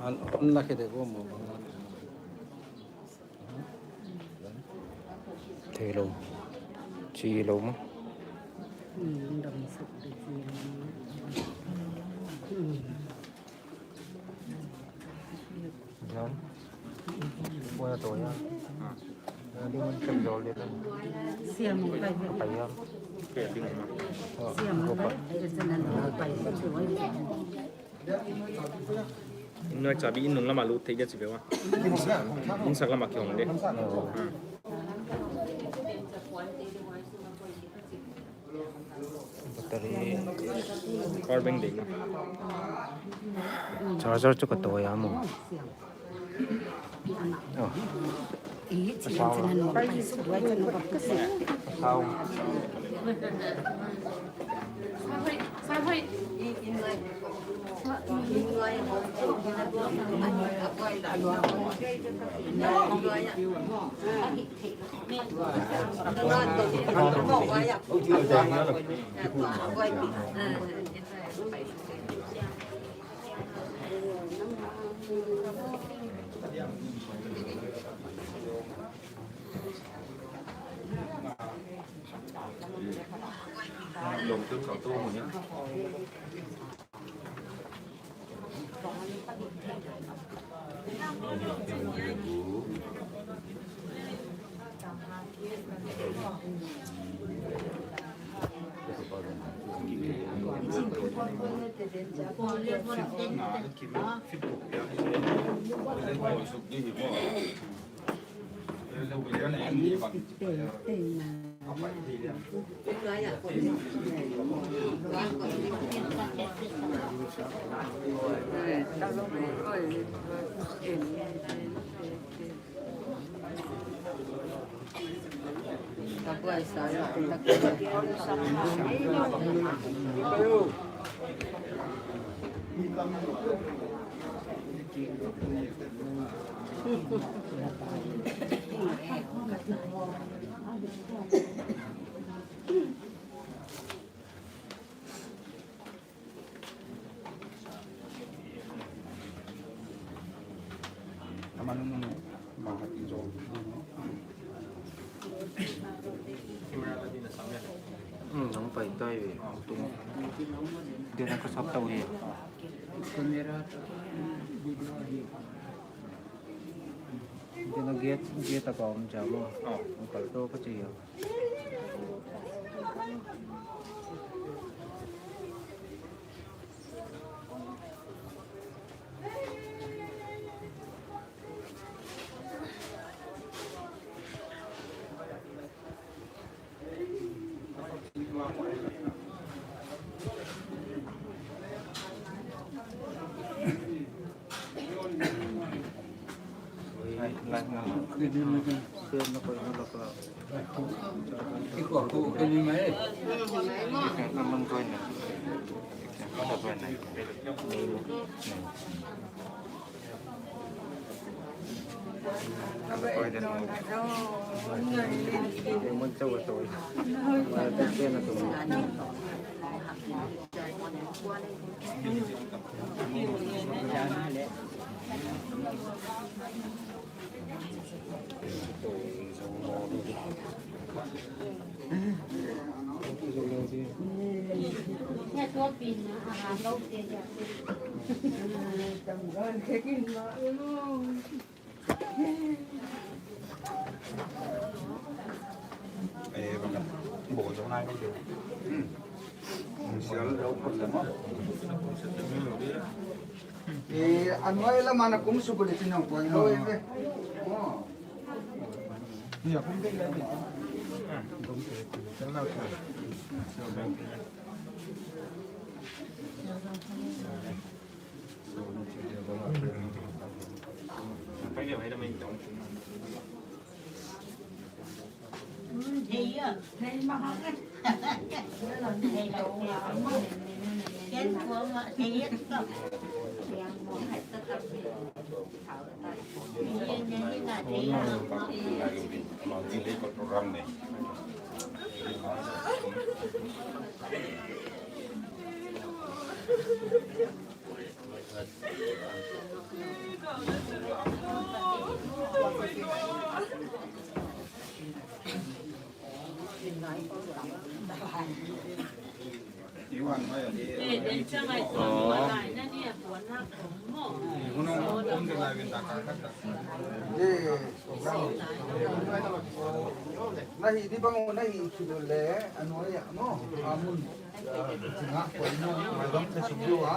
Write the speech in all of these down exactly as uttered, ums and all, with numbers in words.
An, an la ke de ko mo. Thei lou. Chi lou mo. Hmm, dam suk de chi lou. Hmm. Jam. Buat tu ya. Dia macam jauh dia kan. Siam kai. Apa ya? Siam kai. Dia senang kai. Inn a chabi inn nung lam a lut thei dia chi ve ua. Inn sak lam a kihong de. Hmm. Battery. Power bank de. Charger chu ka tawi a maw. Oh. Ka sau. Ka sau. Hmm, nang pai tai ve. Tung. Dia nak kesap tahu ye. Dia nak gate, gate apa om jam. Oh. Ang kalto ka chiya. Eh, a nuai lam a na kum suk leh chin nang poi lou e ve. Oh. Na hih di bang, na hih thei lou leh, a nuai ah maw, a mun. Singa koi maw, mai bang te sum dua.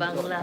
Bangla.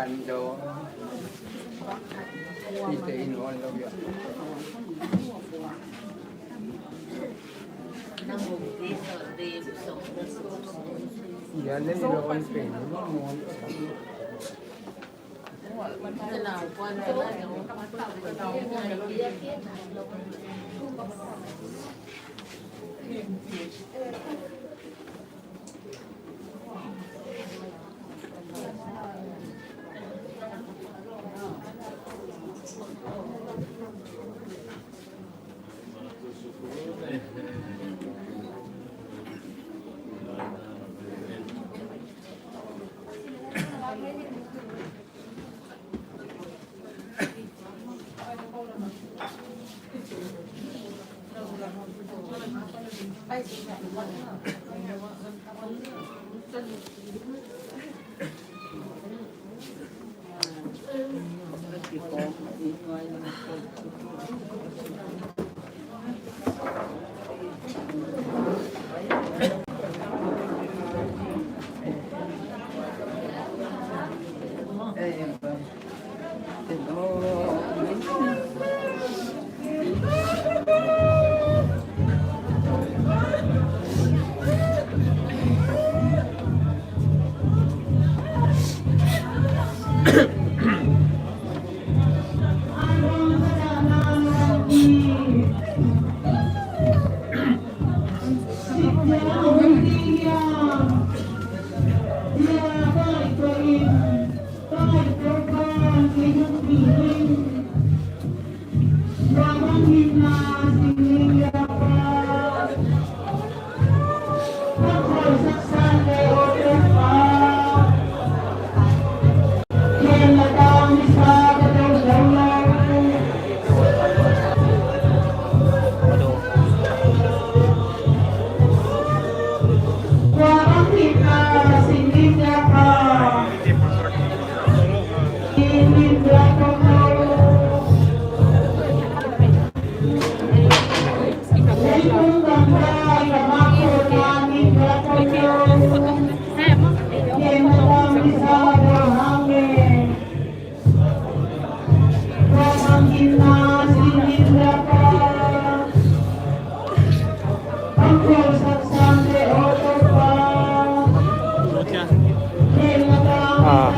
Ah.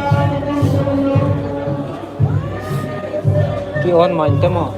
Ki on main te maw.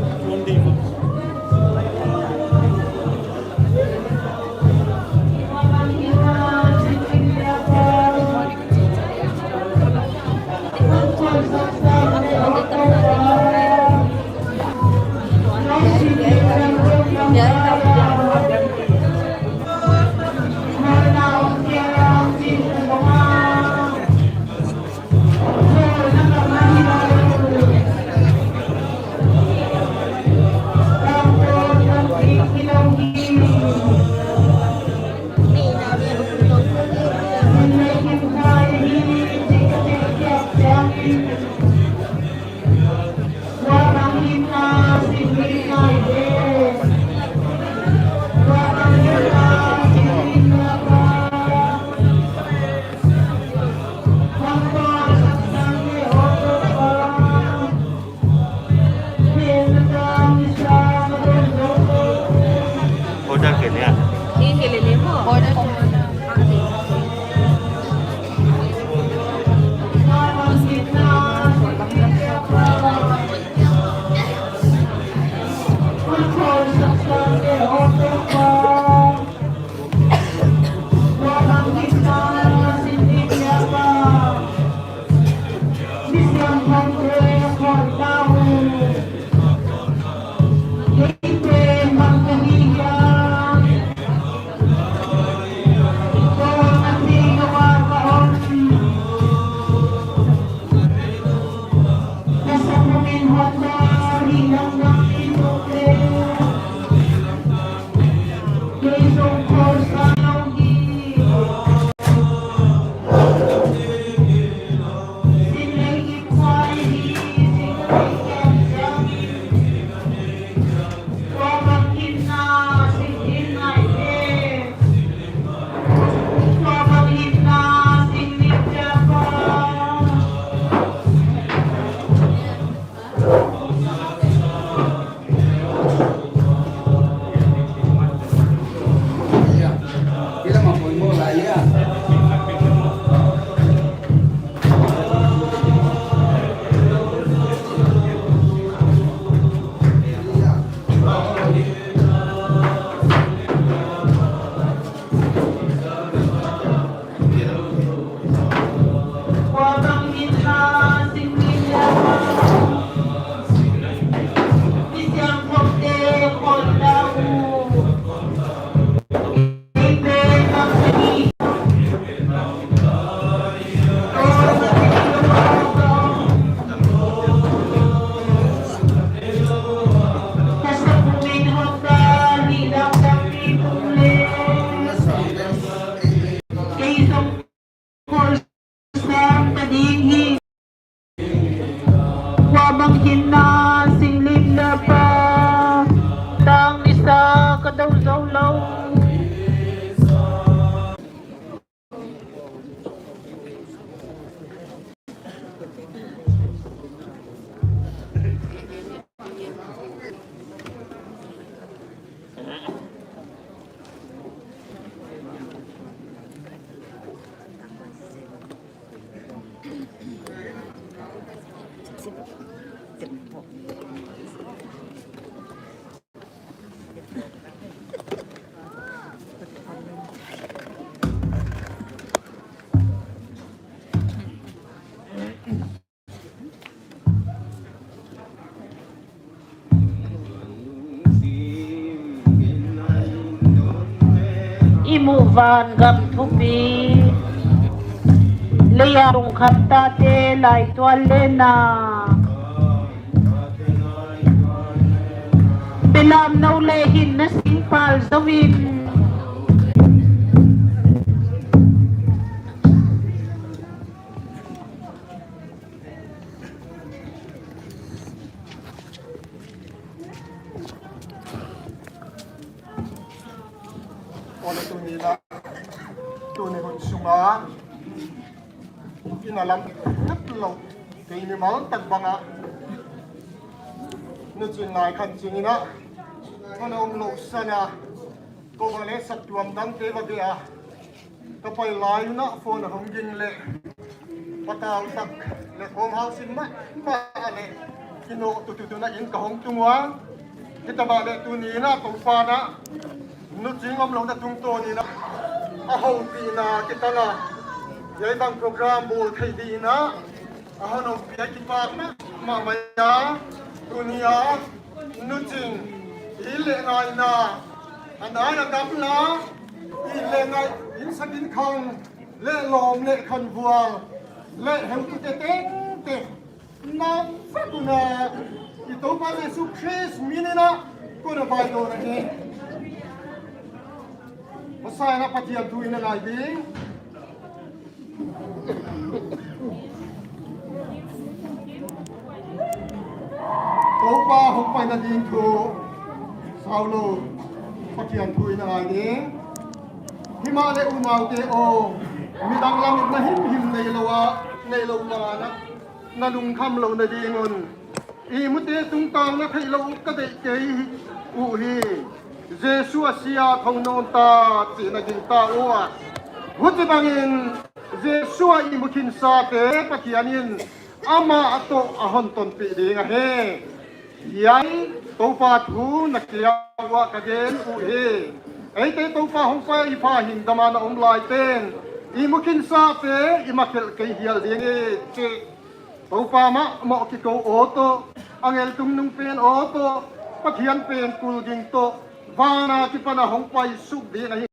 Muh van gam thupi, leia lungkham tate laitual lena. Belam nou leh hinna sing pal zouin. Aw leh tuni a, tuni hun sunga, inn a lam tep lou, kei mimal tak banga, Nu Cing Ngaikhanching in a, ka na om lou san a, kou va leh saptuam dangte va bia, ka pai lai un a phone a hong ging leh, patau tak leh khawm hausin mahmah leh, i no tutu tuna in ka hong tung ua. Himahleh tuni in a Toupa'n a, Nu Cing omlouhna tungtawn in a, a houpihna kitan a, hiai bang program bawl thei dingin a, a hon ompih a kipak mahmah mai a. Tuni a, Nu Cing, it leh ngaihna, a nai a gamla, it leh ngaih, innsakinn khang, leh lawm leh khanvual, leh heutute tengteng, na vek un a, i Toupa Jesu Khrist min in a, kon a vaidawn ahi. Masa in a Pathian thu i na ngai ding. Toupa hong paina ding thu, sau lou, Pathian thu i na ngai ding. Himahleh unaute aw, midang lam itna himhim neilou a, neilou bang a na, na lungkham louhna ding un, ihmute tungtang na theihlouh ka deih kei uhi. Jesu a si a, thou nawn ta chih na gingta ua. Huchibangin Jesu a ihmu khinsate Pathian in amah toh a hon tonpih ding ahi. Hiai Toupa thu na kia ua ka gen uhi. Eite Toupa hong pai pha hing dama na om laite'n, ihmu khinsate i makhelh kei hial ding i chih. Toupa mahmah kikou aw toh, angel tungnungpen aw toh, Pathian pen kulging toh, van a kipan a hong pai suk ding ahi.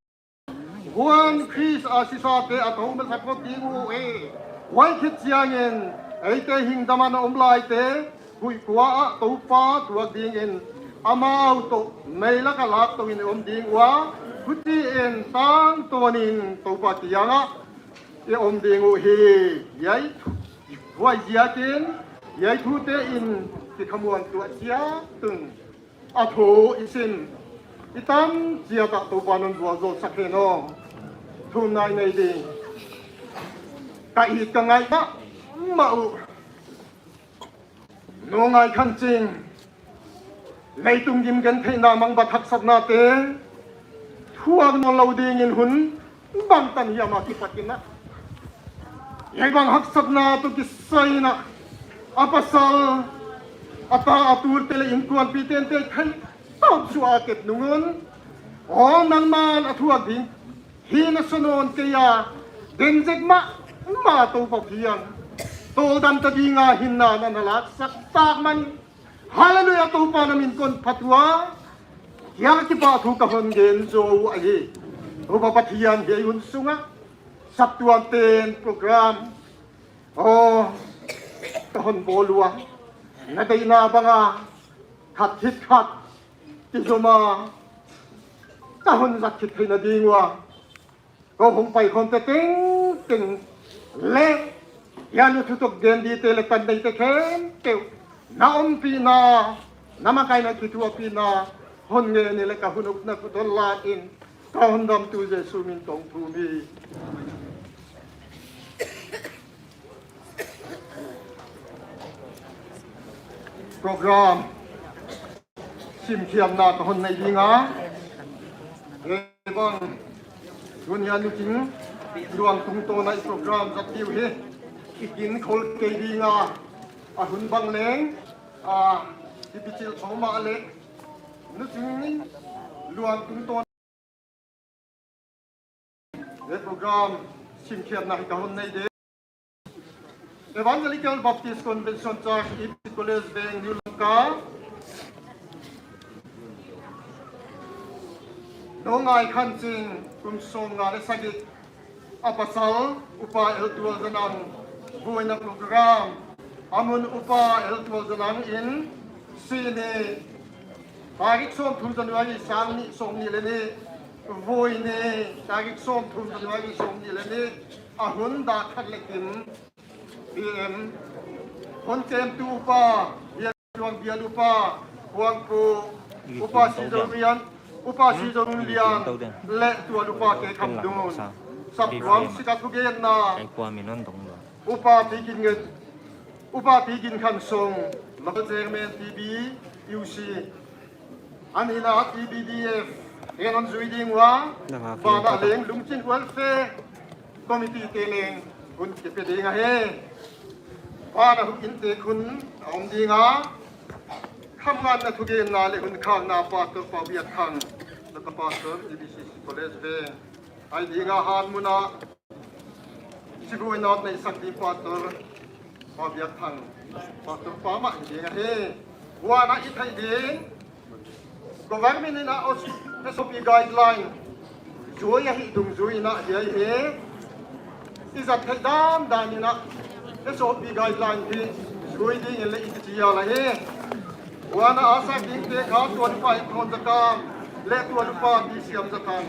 Huan Khrist a sisate a thou masa phot ding uhi. Huai khit chiangin, eite hing dama na om laite, huih kua ah Toupa tuak dingin, amau toh meilak a lak touin i om ding ua, huchiin tangtawnin Toupa kiangah i om ding uhi. Hiai, huaiziakin, hiai thute in kikhamuantuah chiat un, a thu i sim, i tam chiat ah Toupa'n hon vualzawl sak hen aw. Thumna i nei ding. Ka it ka ngaih mahmah uh, Nu Ngaikhanching, leitung gim gentheihna mangbat haksatnate thuak nawnlou dingin hun bangtan hiam a kipat in a, hiai bang haksatna toh kisai in a, a pasal, a ta, a tute leh inkuanpite'n te khai tawp suah a kep nung un, aw, nangman a thuak ding hi na sa nawn kei a, den zek mahmah Toupa Pathian, tawldamta dinga hinna na na laksak tak man. Hallelujah, Toupa na min kon phat ua. Hiai kipahthu ka hon gen zou ahi. Toupa Pathian, hiai hun sunga saptuamte'n program, aw, ka hon bawl ua, na deihna banga khat khit khat kizom a ka hon zat khit theihna ding ua, kou hong paikhawmte tengteng leh, hiai a thutok gen dingte leh tan neite khempeuh, na ompihna, na makaihna kithuahpihna hon ngen in leh ka hun ukna kut hon la in, ka Hondamtu Jesu min kong thum hi. Program simkhiakna ka hon nei ding a. Hiai bang, tuni a Nu Cing luang tungtawn a i program zat ding uhi. I kin khol kei ding a, a hun bang leng, a, i pichil thawm a leh, Nu Cing luang tungtawn. Hiai program simkhiakna hi ka hon nei ding. Evangelical Baptist Convention Church, E B C College, Veng, New Lamka. Nungai Khanching, kum sawmnga leh sagih, a pasal Upa L Tualzanang, buaina program a mun Upa L Tualzanang in, sihni, tarik sawmthum January, sang nih sawmnih leh nih, vuini, tarik sawmthum January, sawmnih leh nih, a hun dak khat leh kim P M. Hun temtu upa, Bial Luang Bial Upa, Huangpu, Upa Sizorunlian, Upa Sizorunlian, leh tuan upa Kekhamnun. Saptuam sika thugenna, Upa Pi Gin Nget, Upa Pi Gin Khan Song, local chairman T B U C. An hina T B D F, en hon zui ding ua, van a leng Lungchin Welfare Committee te leng hun kipe ding ahi. Van a huk in te khun a om ding a. Khamnganna thugenna leh hun khakna Pastor Pabiakthang, local pastor, A B C C College Veng. Ahi ding a, hanmun a sibuaina nei sak ding Pastor Pabiakthang, Pastor pa mah hi ding ahi. Huan a i theih ding, government in a S O P guideline zui ahih dungzui in a hiai hi. I zat theih dandan in a S O P guideline hi zui ding in leng i chi a la hi. Huan a sak ding te kha tuan upa Hekthon Zakam leh tuan upa T Siam Zakam,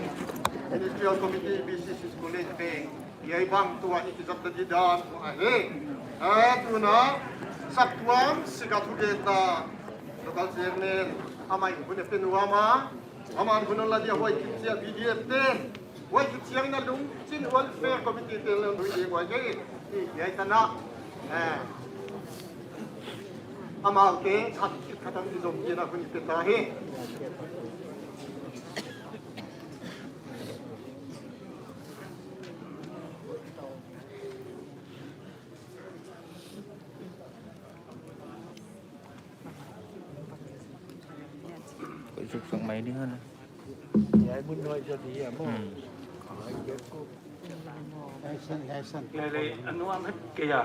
Ministerial Committee, B C C College Veng. Hiai bang tuan i kizat ta di dan ahi. A, tuna, saptuam sika thugenna, local chairman, amah in hun a pe nuam a, amah in hun a la dia huai khit chiang B D F te, huai khit chiang in a Lungchin Welfare Committee te leng lui ding huai kei, i, hiai tan a, eh, amaute khat khit khat a i zom kei in a hun i pe ta hi. Koi suk sang mai di hana. Hiai mun nuai sa di a mo. Hmm. Hiai san, hiai san. Hiai leh a nuam het kei a.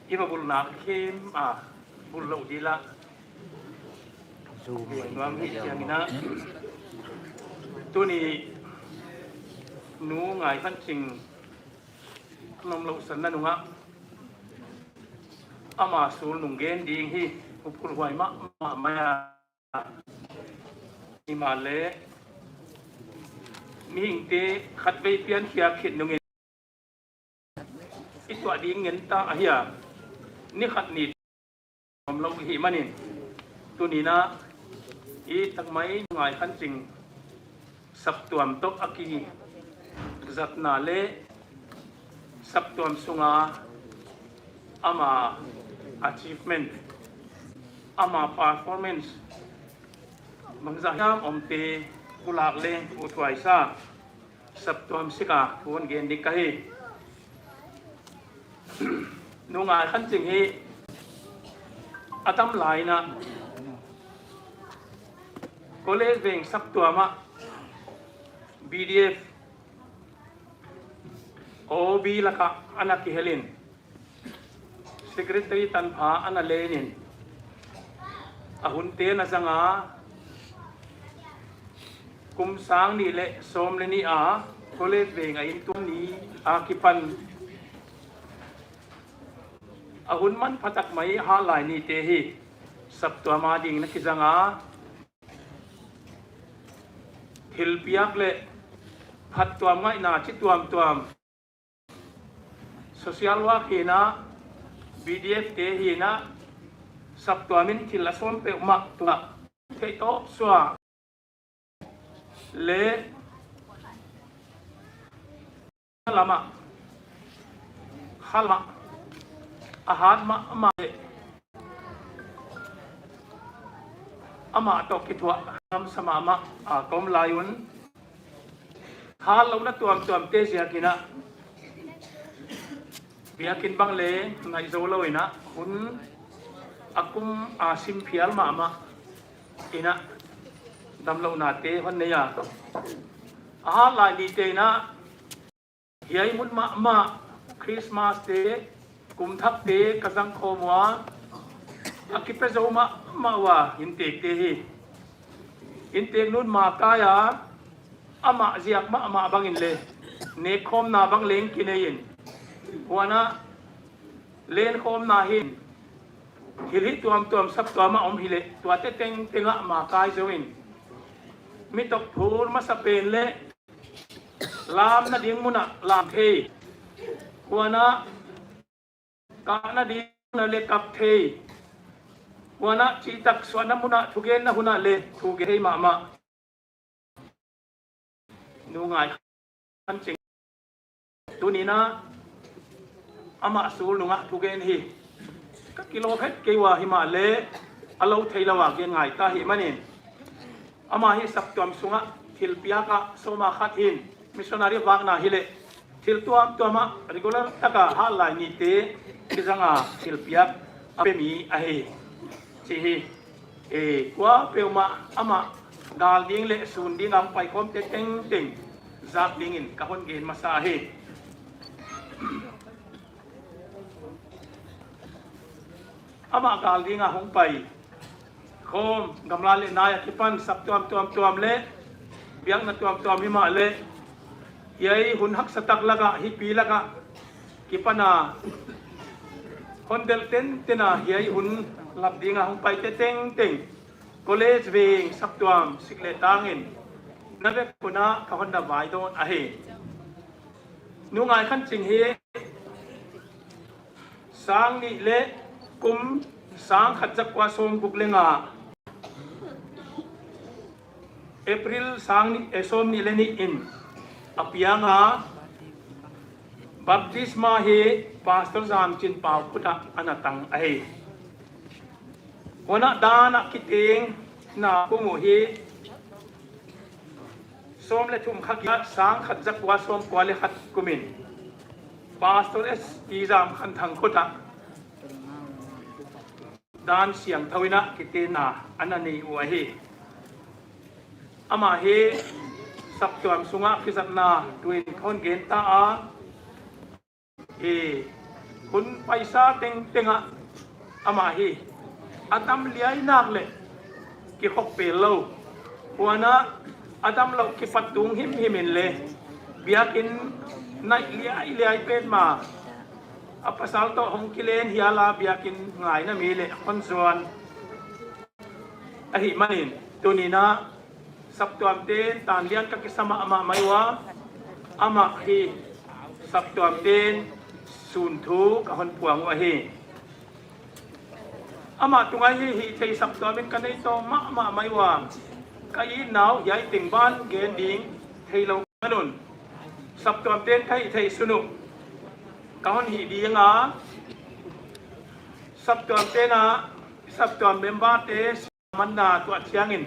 I va bul nak khem a, bul lou di la. Zoom. Nuam hi chiang in a. Tuni Nu Ngai Khanching a damlouhsanna nung a, ama sulnung gen ding hi, huphurhuai mahmah mai a. Himahleh, mihingte khatvei piankhiak khit nungin i tuah ding ngen ta ahi a, ni khat ni damlou hi manin, tuni in a i tak mai Nu Ngai Khanching saptuam toh a kizatna leh saptuam sunga ama achievement, ama performance bangzah hiam omte pulak leng uthuai sa, saptuam sika thu hon gen ding ka hi. Nu Ngai Khanching hi a tam lai in a College Veng saptuam ah B D F O B laka ana kihel in, Secretary tanpha ana len in, a hunte ana zang a, kum sang nih leh sawm leh nih a College Veng a inntuak ni a kipan, a hun manpha tak mai Hatlaini te hi saptuam ading in a kizang a, thilpiak leh phattuam ngaihna chi tuamtuam, social work hi in a, B D F te hi in a, saptuam in thil a sawm peuhmah tuah theih tawp suah leh lam ah, kha lam ah, a hat mahmah leh amah toh kithuah hamsa mahmah a ka om lai un, hatlouhna tuamtuamte ziak in a, biakinn bang leng ngaih zou lou in a, hun a kum a sim phial mahmah in a, damlouhnate hon nei a. A Hatlaini te in a, hiai mun mahmah, Christmas te, kum thak te ka zang khawm ua, a kipe zou mahmah ua, inntekte hi. Inntek nun makai a, amah ziak mahmah bangin le, nekkhawmna bang leng kinei in. Huan a, lenkhawmna hin, thil hih tuamtuam saptuam a om hileh, tuate tengteng ah makai zou in. Mi tawp phur masa pen le, lamna ding mun ah lam thei. Huan a, kahna ding mun ah le kap thei. Huan a, chihtak suahna mun ah thugenna hun ah le, thugen thei mahmah. Nu Ngaikhanching. Tuni'n a, amah sulnung ah thugen hi. Ka kilawm het kei ua himahleh, a lou theilou a gen ngai ta hi manin. Amah hi saptuam sung ah thilpiak ah sawm a khat hi'n, missionary vakna hileh. Thil tuamtuam ah regular tak a hal lai nite kizang a thilpiak a pe mi ahi. Chi hi. E, kuapeuhmah amah gal ding leh sun ding a hong paikhawmte tengteng zak dingin ka hon gen masa hi. Amah gal ding a hong paikhawm, gamla leh nai a kipan saptuam tuamtuam leh biakna tuamtuam himahleh, hiai hun haksa tak lak ah, hipi lak ah kipan a hon delh tenten a, hiai hun lap ding a hong paite tengteng, college veng, saptuam, sik leh tang in, na vek un a ka hon na vaidawn ahi. Nu Ngaikhanching hi, sang nih leh kum sang khat za kua sawm guk leh nga, April sang nih, eh, sawm nih leh nih in a piang a, baptisma hi Pastor Zamchinpau khut ah ana tang ahi. Huan a, dan a kitengna kum uh hi sawm leh thum kha kia, sang khat za kua sawm kua leh khat kum in Pastor S T Zamkhanthang khut ah dan siangthou in a kitenna ana nei uh ahi. Amah hi saptuam sung ah kizatna tuin ka hon gen ta a, e, hun paisa tengteng ah amah hi a tam liai nak leh kikhop pelh lou. Huan a, a damlouh kipat tung himhim in le, biakinn naih liailiai pen mah, a pasal toh hong kilen hial a, biakinn ngaina mi leh hon zuan ahih manin, tuni'n a, saptuamte'n tan lian ka kisa mahmah mai ua, amah hi saptuamte'n sun thu ka hon puang uh ahi. Amah tung a hi hihtheih saptuam in ka nei tawm mahmah mai ua, ka itna uh hiai teng ban gen ding theilou ka hi un. Saptuamte'n ka hihtheih sun uh ka hon hih ding a, saptuamte'n a, saptuam memberte manna tuah chiangin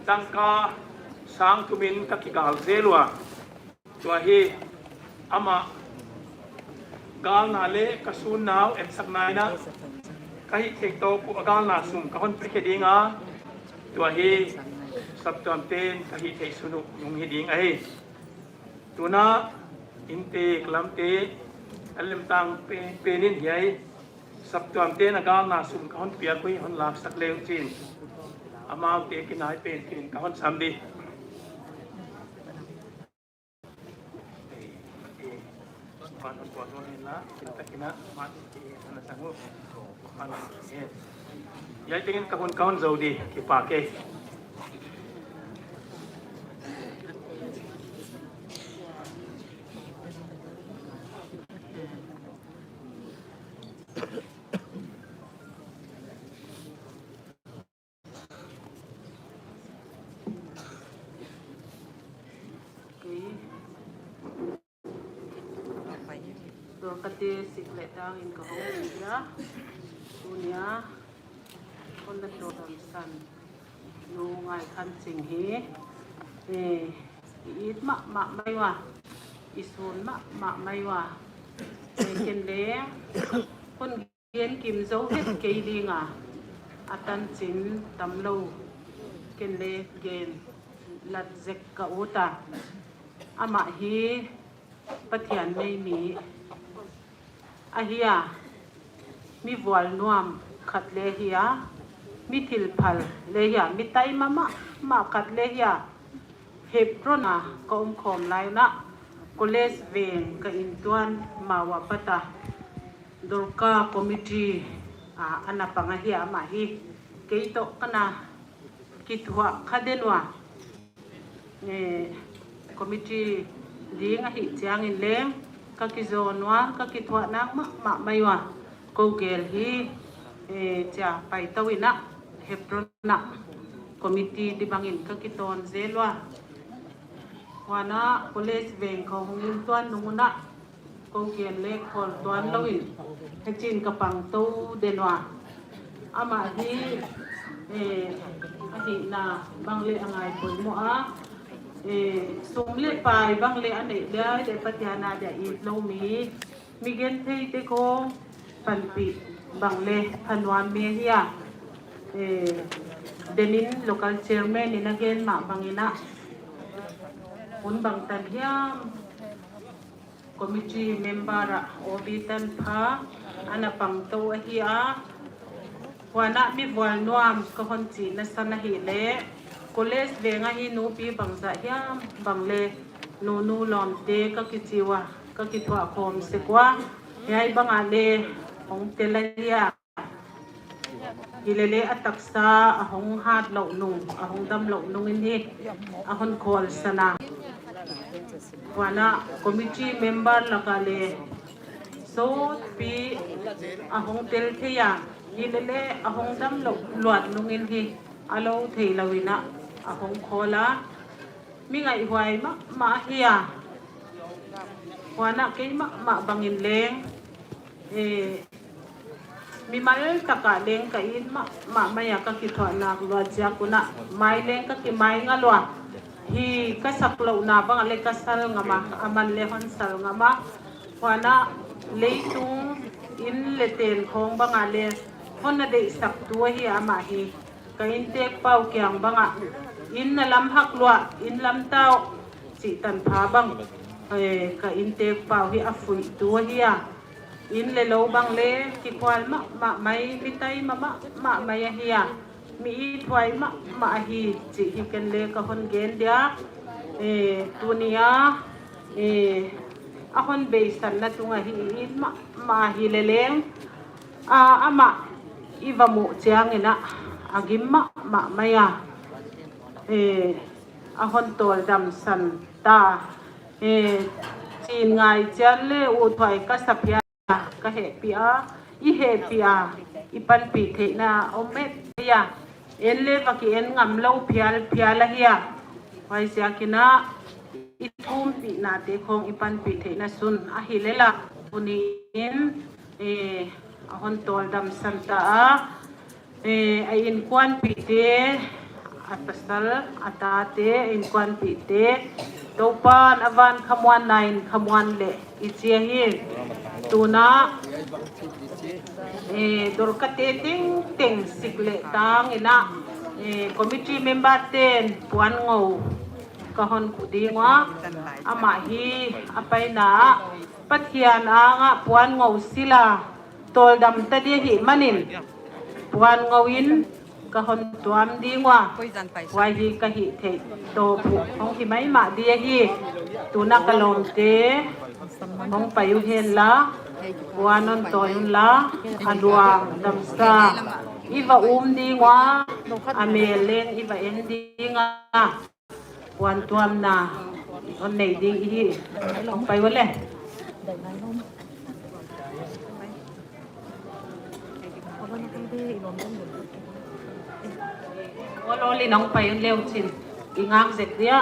dangka sang thum in ka kigal zel ua. Tua hi amah galna leh ka sunna uh etsakna in a, ka hihtheih tawp uh a galna sum ka hon pe khe ding a, tua hi saptuamte'n ka hihtheih sun uh nung hi ding ahi. Tuna inntek lamte a lemtang pen, pen in hiai saptuamte'n a galna sum ka hon piak uh hi hon laksak le uh chi'n, amaute kinai pen kin ka hon sam di. Hiai tengin ka hun ka hon zou di, kipak e. Tua kate sik leh tang in ka hong sia. Tuni a hon na tawh damsan Nu Ngaikhanching hi, eh, i it mahmah mai ua, i sun mahmah mai ua. Eh, ken leng hon gen kim zou het kei ding a, a tanchin tamlou ken leng gen lat zek ka ut a. Amah hi Pathian mei mi ahi a, mi vual nuam khat leng hi a, mi thil phal le hia, mi tai mahmah khat le hia, Hebron a ka om khawm lai un a, college veng ka inntuan Mawlai a pat a, Dorka committee a, ana pang ahi a, amah hi kei toh ka na kithuah kha den ua. Eh, committee ding ahih chiangin leng ka kizawn ua, ka kithuah nak mahmah mai ua. Kou gel hi, eh, chia pai tou in a, Hebron a committee di bangin ka kitawn zel ua. Huan a college veng ka hong inntuan nung un a, kou gel le khawl tuan lou in, hichi'n ka pang tou den ua. Amah hi, eh, ahihna bang le a ngai poimoh a, eh, sum le pai bang le a neih le, le Pathian a dia it lou mi, mi gentheite khong panpih bang le phanuam mi ahi a. Eh, Demin local chairman in a gen mah bangin a, hun bangtan hiam committee member a O B tanpha ana pang tou ahi a. Huan a mi vual nuam ka hon chihna san ahih leh, college veng a hi nupi bangzah hiam bang le nunu lawmte ka kichi ua, ka kithuah khawm sek ua. Hiai bang a le hong tel ahi a. Hi le le a taksa a hong hat louh nung, a hong dam louh nung in hi a hon khawl san a. Huan a committee member lak a le sawtpi a hong tel thei a. Hi le le a hong dam louh luat nung in hi a lou thei lou in a, a hong khawl a. Mi ngaihhuai mahmah ahi a. Huan a kei mahmah bangin leng, eh, mimal tak a leng ka it mahmah mai a, ka kithuah nak luat ziak un a, mai leng ka kimai ngal ua. Hi ka sak louhna bang a le ka sal ngam a, aman le hon sal ngam a. Huan a leitung inn le ten khong bang a le hon na deihsak tu ahi a, amah hi ka inntek pau kiang bang a, inn na lam hak lua, inn lam tau chih tanpha bang, eh, ka inntek pau hi a fuih tu ahi a. Inn le lou bang le kikhual mahmah mai, mi tai mahmah mai ahi a, mi ithuai mahmah ahi chih hi ken le ka hon gen dia. Eh, tuni a, eh, a hon beisanna tung a hi it mahmah hi le leng, a, amah i va muh chiangin a, a gim mahmah mai a. Eh, a hon tawldam san ta. Eh, chin ngai chian le uthuai ka sa phial a, ka hehpih a, i hehpih a, i panpih theihna om et mai a. En le va ki en ngam lou phial phial ahi a. Huaiziakin a, i thumpihnate khong i panpih theihna sun ahi le la. Tuni in, eh, a hon tawldam san ta a. Eh, a innkuanpihte, a pasal, a tate, a innkuanpihte, Toupa'n a van khamuanna in khamuan le i chi ahi. Tun a, eh, Dorkate tengteng sik le tang in a, eh, committee member ten puan ngou ka hon kuh ding ua, amah hi a paina ah Pathian anga puan ngou sil a, tawldam ta di ahih manin, puan ngou in ka hon tuam ding ua. Huai hi ka hih theih toh phuh hong hi maimah di ahi. Tun a ka lawmte, hong pai uhen la, puan hon tawi un la, a luang damsa i va um ding ua, a mel leng i va en ding a. Puan tuamna hon nei ding i hi. Hong pai ua le. Ol ol in hong pai un le uchin. I ngak zek dia.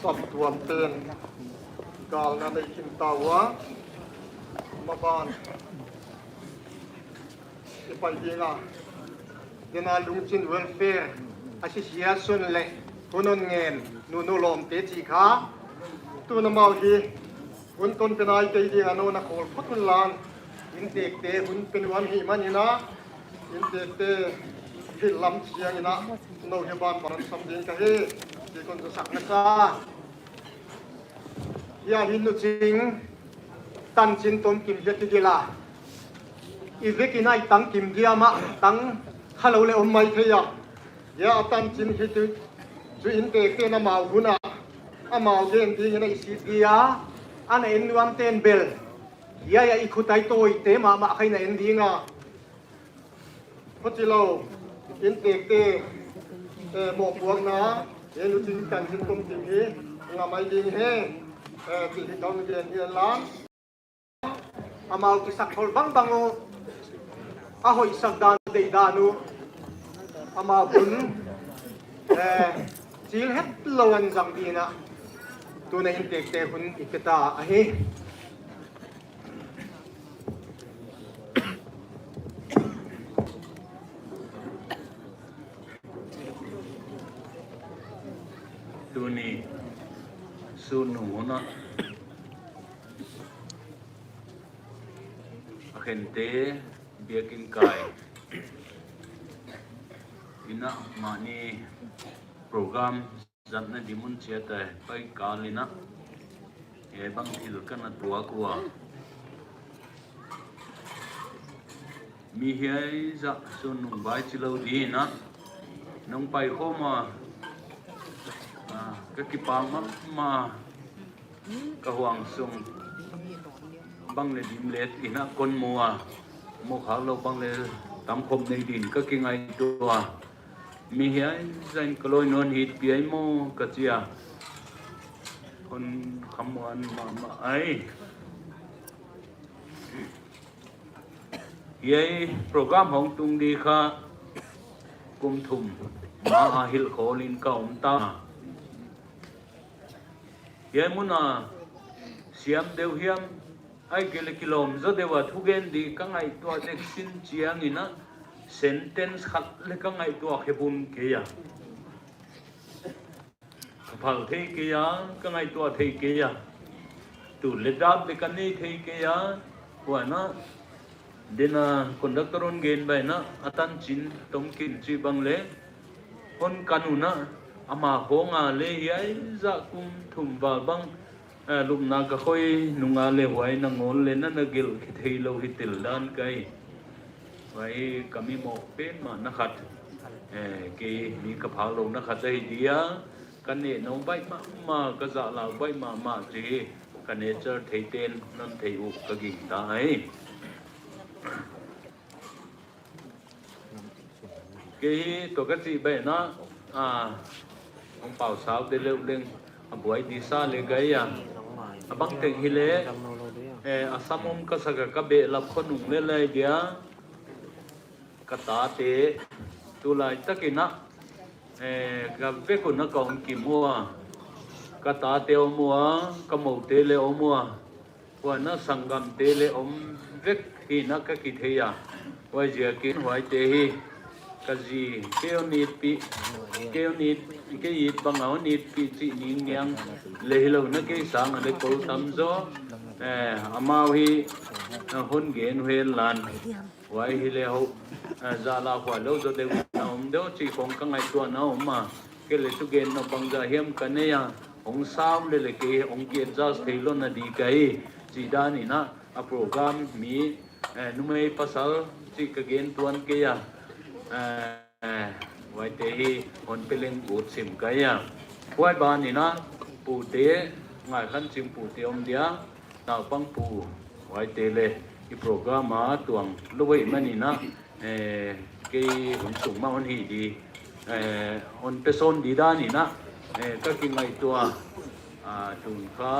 Saptuam ten galna nei khin ta ua, maban i pai ding a, tena Lungchin Welfare Association leh Hun Hon Ngen Nunu Lawmte chih kha, tun amau hi hun ton pen a i tei ding a nou na khawl phot un la, inntekte hun pe nuam hi manin a, inntekte thil lam chiang in a, nou hi banban sam ding ka hi, chih kon zasak na sa. Hiai hi Nu Ching tanchin tomkim hi a ti ding a. I vek in a i tang kim diam a, tang kha lou leh om maithei a. Hiai a tanchin hi tuh, chu inntekte'n amau hun a, amau gen ding in a i sep ding a, ana en nuam ten bel. Hiai a i khut a i tawite mahmah kha in a en ding a. Huchilou, inntekte, eh, mohpuakna, hiai Nu Ching tanchin tomkim hi, ngah mai ding hi, eh, chih hi kon gen hi a lam. Amau kisakkhol bangbang uh, a hoihsak dan deihdan uh, amau hun, eh, chil hetlou a zang ding in a, tun a inntekte hun i pe ta ahi. Tuni sun nung hun a, a khente biakin kai in a, mahni program zatna di mun chiat a pai kal in a, hiai bang thil ka na tuak ua, mi hiai zah sun nung vai chi lou ding in a, nong pai khawm a, ah, ka kipak mahmah. Ka huang sung bang leh dim let in a kon mu a, mu khak lou bang leh tam khop nei ding in ka kingaihtuah a. Mi hiai zah in ka lawm nawn hi piai maw ka chi a. Kon khamuan mahmah ai. Hiai program hong tung di kha kum thum ma a hilhkhawl in ka om ta. Hiai mun a siam deuh hiam, ahihkeileh kilawm zaw deuh a thugen di ka ngaihtuah dek sin chiang in a, sentence khat leh ka ngaihtuah khe bun kei a. Ka phal thei kei a, ka ngaihtuah thei kei a. Tul leh dat leh ka nei thei kei a. Huan a, den a conductor hon gen bang in a, a tanchin tomkim chih bang leh hon kan un a, ama khawng a leh hiai zah kum thum val bang, eh, lupna ka khoi nung a leh huai nangawn leh na na gelh khe theilou hi tel dan ka hi. Huai ka mi moh pen mah na khat, eh, kei mi ka phak lou na khat ahi dia. Ka neh nop baih mahmah, ka zahlau baih mahmah chih hi. ka nature theiten non thei uh ka gingta ahi. Kei toh ka chih baihna, ah, hong pau sau de leuh leng, a buai di sa le gai a. A bang teng hi le, eh, a sam om ka sak a ka behlap khonung le lai dia, ka tate, tulai takin a, eh, ka vek un a ka hong kim ua. Ka tate om ua, ka moute le om ua. Huan a sanggamte le om vek hi'n a ka kithei a. Huaiziakin huaite hi ka zi, kei hon itpih, kei hon it, kei it bang a hon itpih chih ning niang le hilou na kei sang a le kou tam zaw. Eh, amau hi, eh, hon gen uh hen lan. Huai hi le hou, eh, zala huai lou zaw deuh na om deuh chih khong ka ngaihtuahna om a. Kei le tu gen nop bangzah hiam ka nei a. Hong sau le le kei hong ki adjust theilou na di ka hi. Chih dan in a, a program mi, eh, numei pasal chih ka gen tuan kei a. Eh, huaite hi hon pe leng ut sim ka hi a. Huai ban in a, pute, ngaikhan ching pute om dia, naupang pu, huaite le, i program a tuang lou ahih manin a, eh, kei hun sung mah hon hi di, eh, hon pe sawn di dan in a, eh, ka kingaihtuah, ah, tun kha,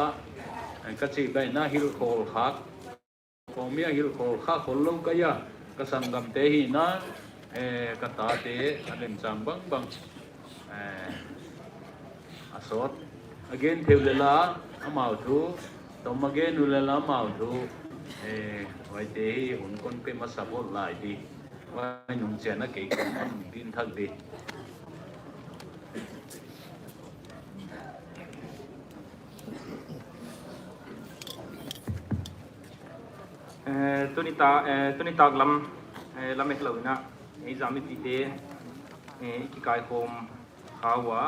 eh, ka chih baihna hilhkhawl khak, khawng mi a hilhkhawl kha khol lou ka hi a, ka sanggamte hi'n a, eh, ka tate a lemchang bangbang, eh, a sawt. A gen thei uh le la amau thu, tom a gen uh le la amau thu, eh, huaite hi hun kon pe masa bawl lai di. Huai nung chiang a kei kon hon din thak di. Eh, tuni ta, eh, tuni tak lam, eh, lamet lou in a, eh, zam i tite, eh, i kikaikhawm kha ua.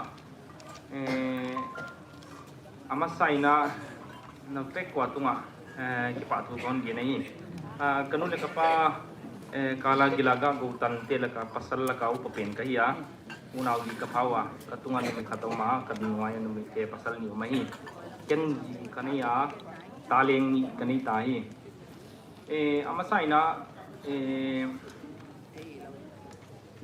Eh, a masa in a, na vek ua tungah, eh, kipahthu kon gen ahi. Ah, ka nu le ka pa, eh, kal a gil a gah gou tante laka pasal laka upa pen ka hi a. Unau li ka pha ua, ka tungah numei khat om a, ka nuai a numeite pasal nih om ahi. Ken zi ka nei a, ta leng nih ka nei ta hi. Eh, a masa in a, eh,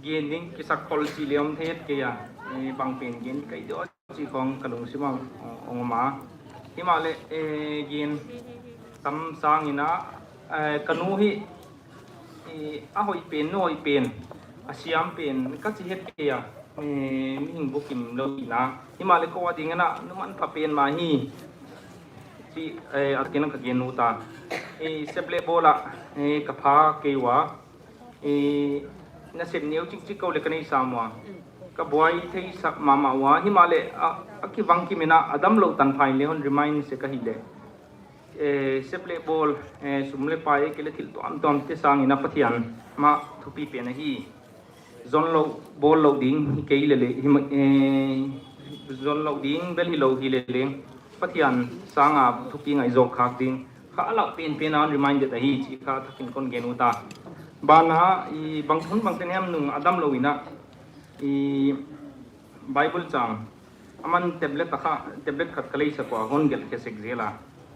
gen ding kisak khol chih le om thei kei a, eh, bang pen gen ka hi diam chih khong ka lungsim ah hong om a. Himahleh, eh, gen tam sang in a, eh, ka nu hi, eh, a hoih pen, nu hoih pen, a siam pen, ka chi het kei a, eh, mihing bukim lou in a. Himahleh kou a ding in a, nu manpha pen mah hi. Chih, eh, a takin ka gen ut a. Eh, sep leh bawl ah, eh, ka pha kei ua. Eh, nasep neu chikchik kou le ka nei sam ua. Ka buai thei sak mahmah ua. Himahleh, a, a kibang kim in a, a damlou tanpha in le hon remind sek ahih leh. Eh, sep leh bawl, eh, sum le pai, kei le thil tuamtuam te sang in a Pathian mah thupi pen ahi. Zon lou, bawl lou ding, hi kei le le, hi ma, eh, zon lou ding, bel hilou hi le le. Pathian sang a thupi ngaih zawk khak ding. Kha a lauh penpen a hon remind ahi chih kha takin kon gen ut a. Ban ah, i bang hun bang ten hiam nung a damlou in a, i Bible chang. Aman tablet a kha, tablet khat ka lei sak ua hon gelh khe sek zel a.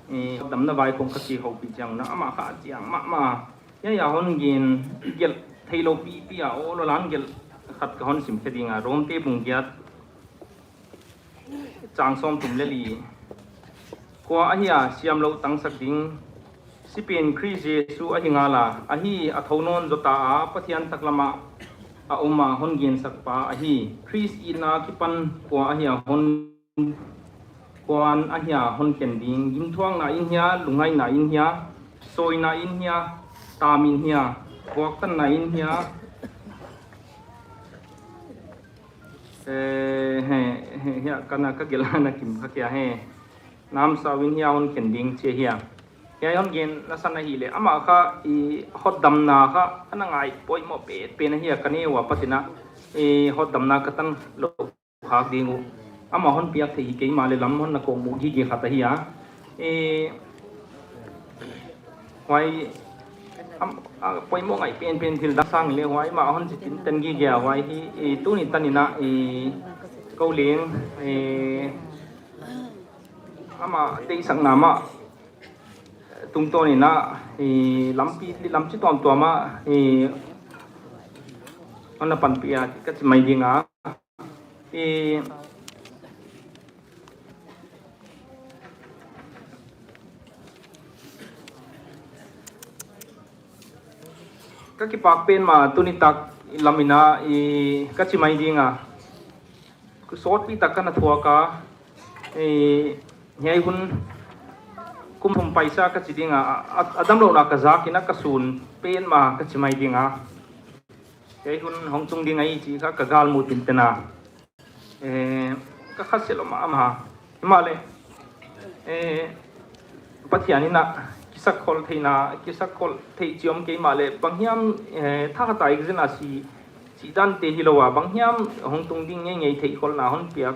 I damna vai khong ka kihoupih chiang un a, amah kha chiang mahmah. Hiai a hon gen, gelh theilou pipi a, aw lou lan gelh khat ka hon sim khe ding a, Rom te bung giat. Chang sawmthum le li. Kua ahia siamlouh tangsak ding? Sipen Khrist Jesu ahi ngal a, ahi a thou nawn zaw ta a, Pathian taklam ah a om a hon gensak pa ahi. Khrist itna akipan kua ahia hon, kuan ahia hon khen ding? Gimthuakna in hia, lungngaihna in hia, sawina in hia, tam in hia, vuaktanna in hia, Eh, he, he, hiai kana ka gelh a na kim kha kia he. Namsau in hia hon khen ding chi hia. Hiai hon gen na san ahih leh, amah kha i hotdamna kha ana ngai poimoh petpen ahi a, ka neu apat in a, i hotdamna ka tan lou khak ding uh. Amah hon piak thei hi kei mahleh lam hon na kawkmuh gige khat ahi a. Eh, huai, am, a, poimoh ngaih penpen thil dang sang le huai mah hon chitin tan gige a huai hi, eh, tuni tan in a, eh, kou leng, eh, Ama deihsakna mah tungtawn in a, i lampi, lampi tuamtuam ah, i, ana panpih a ka chi mai ding a. I, ka kipak pen mah tuni tak lam in a, i, ka chi mai ding a. Sawtpi tak ka na thuak a, i, hiai hun kum thum paisa ka chi ding a, a, a damlouhna ka zak in a ka sun pen mah ka chi mai ding a. Hiai hun hong tung ding ahi chih kha ka galmu tinten a. Eh, ka khasia lou mahmah. Himahleh, eh, Pathian in a kisakkhol theihna, kisakkhol theih chi om kei mahleh, bang hiam, eh, thakhat a exam a si, chih dan te hilou a, bang hiam hong tung ding ngeingei theih kholhna hon piak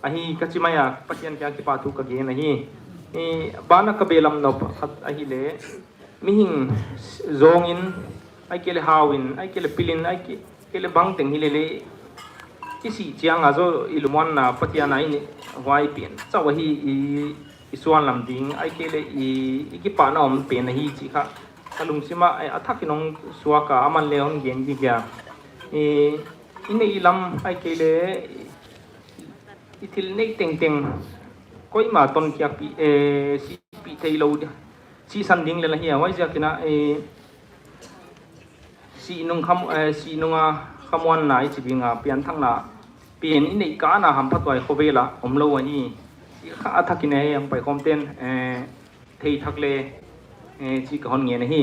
ahi ka chi mai a, Pathian kiang kipahthu ka gen ahi. Eh, ban ah ka belap nop khat ahihleh, mihing zawng in, ahihkeileh hau in, ahihkeileh pil in, ahihkeileh bangteng hilele, i sih chiang a zaw i lungmuanna Pathian a i neih huai pen chauh ahi, i, i suan lam ding, ahihkeileh i, i kipahna om pen ahi chih kha ka lungsim ah, eh, a thak in hong suak a, aman leng hon gen gige a. I, i neih lam ahihkeileh i thil neih tengteng koimah tonkhiakpih, eh, sihpih theilou di, sihsan ding lel ahi a, huaiziak in a, eh, sih nung kham-, eh, sih nung a khamuanna i chi ding a, pianthakna pen i neih kei a hamphathuai khovel ah omlou ahi. Chih kha a thak in a hong paikhawm ten, eh, thei thak le, eh, chih ka hon ngen ahi.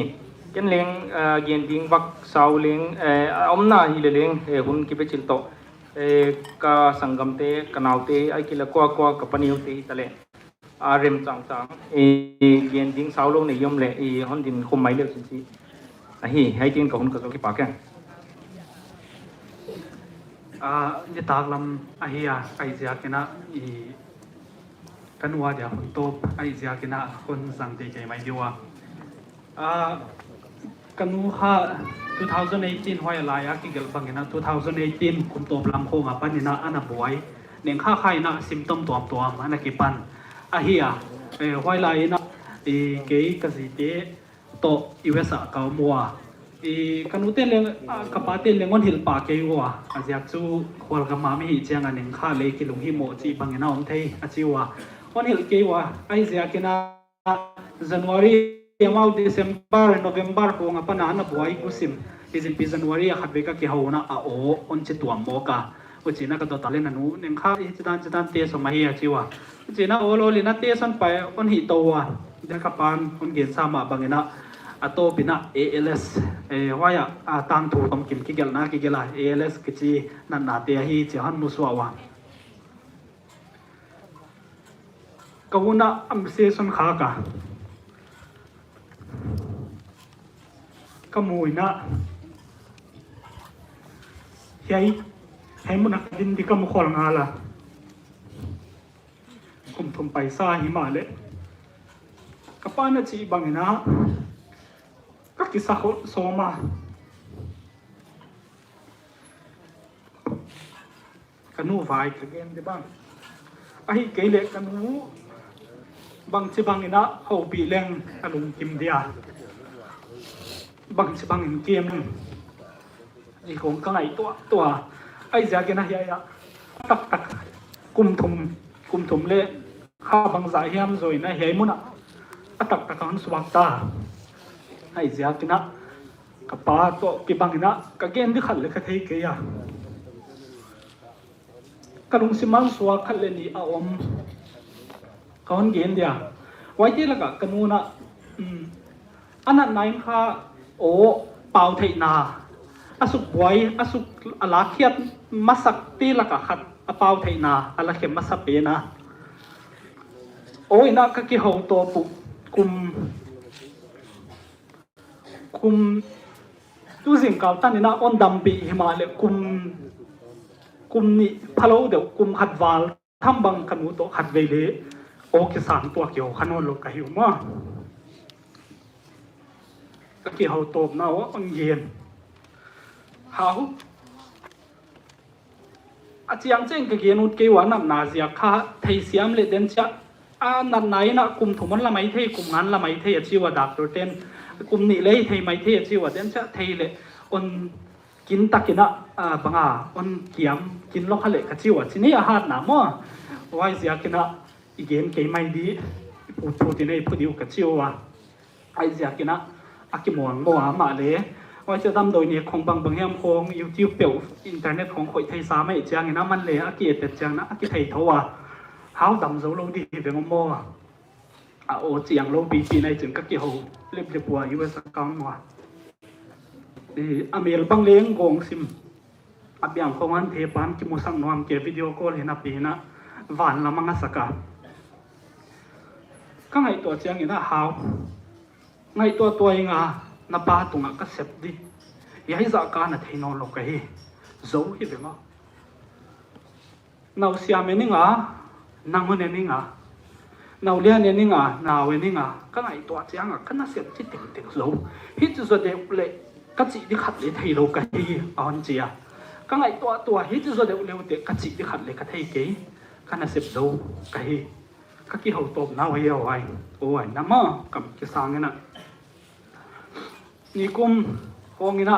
Ken leng, eh, gen ding vak sau leng, eh, a omna hileh leng, eh, hun kibe chil toh, eh, ka sanggamte, ka naute, ahihkeileh kuakua ka paniute hitaleh, a remchang chang, eh, gen ding sau lou nei om leh, eh, hon din khum mai leh chin chi ahi, hiai tin ka hun ka zol kipak e. Ah, nitaklam ahi a, ahihziak in a, i, ka nu a dia hun tawp ahihziak in a hon zang teitei mai di ua. Ah, ka nu kha two thousand eighteen huai lai a kigelh bang in a two thousand eighteen kum tawp lam khawng apan in a ana buai. Nengkha kha in a symptom tuamtuam ana kipan. Ahi a, eh, huai lai in a, eh, kei ka zite toh U S ah ka om ua. I, ka nute leng, ah, ka pate leng hon hilh pah kei ua. A ziak chu khualgam a mi hih chiang a nengkha leh kilunghimoh chih bang in a om thei a chi ua. Hon hilh kei ua, ahihziak in a January amau December, November khawng apan a ana buai gusim. Hiziak in January a khatvei ka kihou in a aw hon chi tuam mawk a. Huchiin a ka dot a leh na nu, nengkha hichidan chidan test om ahi a chi ua. Huchiin a aw lawlin a test hon pai hon hih tou ua. Dia ka pan hon gen sa mah bang in a, a tawp in a A L S, eh, huai a, a tangthu tomkim kigelhna kigelh a, A L S kichi natna te ahi chih hon musuah ua. Ka u in a am se son kha ka. Ka mu in a. Hiai, hiai mun a ka din di ka mu khol ngal a. Kum thum paisa himahleh. Ka pa'n a chih bang in a. Ka kisa khol sawm a. Ka nu vai ka gen di bang. Ahihkeileh ka nu bangchibang in a houpih leng a lungkim dia. Bangchibang in kem leng. Chih khawng ka ngaihtuah tuah. Ahihziak in a hiai a. Taktak. Kum thum, kum thum leh kha bangzah hiam zaw in a hiai mun a. A taktak a hon suak ta. Ahihziak in a. Ka pa toh kibang in a, ka gen di khat leh ka thei kei a. Ka lungsim a suak khat leh nih a om. Ka hon gen dia. Huaite lak ah ka nu in a, um, a natna in kha aw pau theihna. A suk buai, a suk a lakkhiat masak te lak ah khat a pau theihna, a lakkhe masa pen a. Aw in a ka kihou tawp uh kum Kum tu zingkal tan in a hon dampih himahleh kum, kum nih phalou deuh kum khat val tham bang ka nu toh khatvei leh aw kisang tuak kihou kha nawnlou ka hi uh maw. Ka kihou tawpna uh hon gen. Hau. A chiang cheng ka gen ut kei ua, natna ziak kha theisiam leh den chiah a natna in a kum thum hon la maithei, kum nga hon la maithei a chi ua, doctor ten kum nih leh thei maithei a chi ua, den cha thei leh hon kin takin a, a, bang a, hon kiam kin lou kha leh ka chi ua, chi ni a hatna maw. Huaiziakin a i gen kei mai di, i phut phut in a i phut di uh ka chi ua. Huaiziakin a, a kimuang maw a mah leh. Huai chia damdawi nek khong bangbang hiam khong, YouTube peuh, internet khong khoih theisa mai chiangin a man leh, a ki-et chiangin a, a kithei thou a. Hau dam zou lou di hi veng maw. A aw chiang lou pipi nai chin ka kihou lep lep ua U S account ua. I, a mel bang leng gong sim. A biang khong an the pan kimusak nuam kei, video call hi napi in a van lam a ngasak a. Ka ngaihtuah chiangin a hau. Ngaihtuah tuah ing a, na pa tungah ka sep di. Hiai zah ka na thei nawn lou ka hi. Zou hi veng a. Nau siam e ning a, nang hon e ning a, nau lian e ning a, nau e ning a, ka ngaihtuah chiang a, ka nasep chi tengteng zou. Hichi zaw deuh leh ka chih di khat leh thei lou ka hi, a hon chi a. Ka ngaihtuah tuah, hichi zaw deuh leh te ka chih di khat leh ka thei kei, ka nasep zou ka hi. Ka kihou tawp nau hi a huai, huai na maw, kam kisang in a. Nikum khong in a,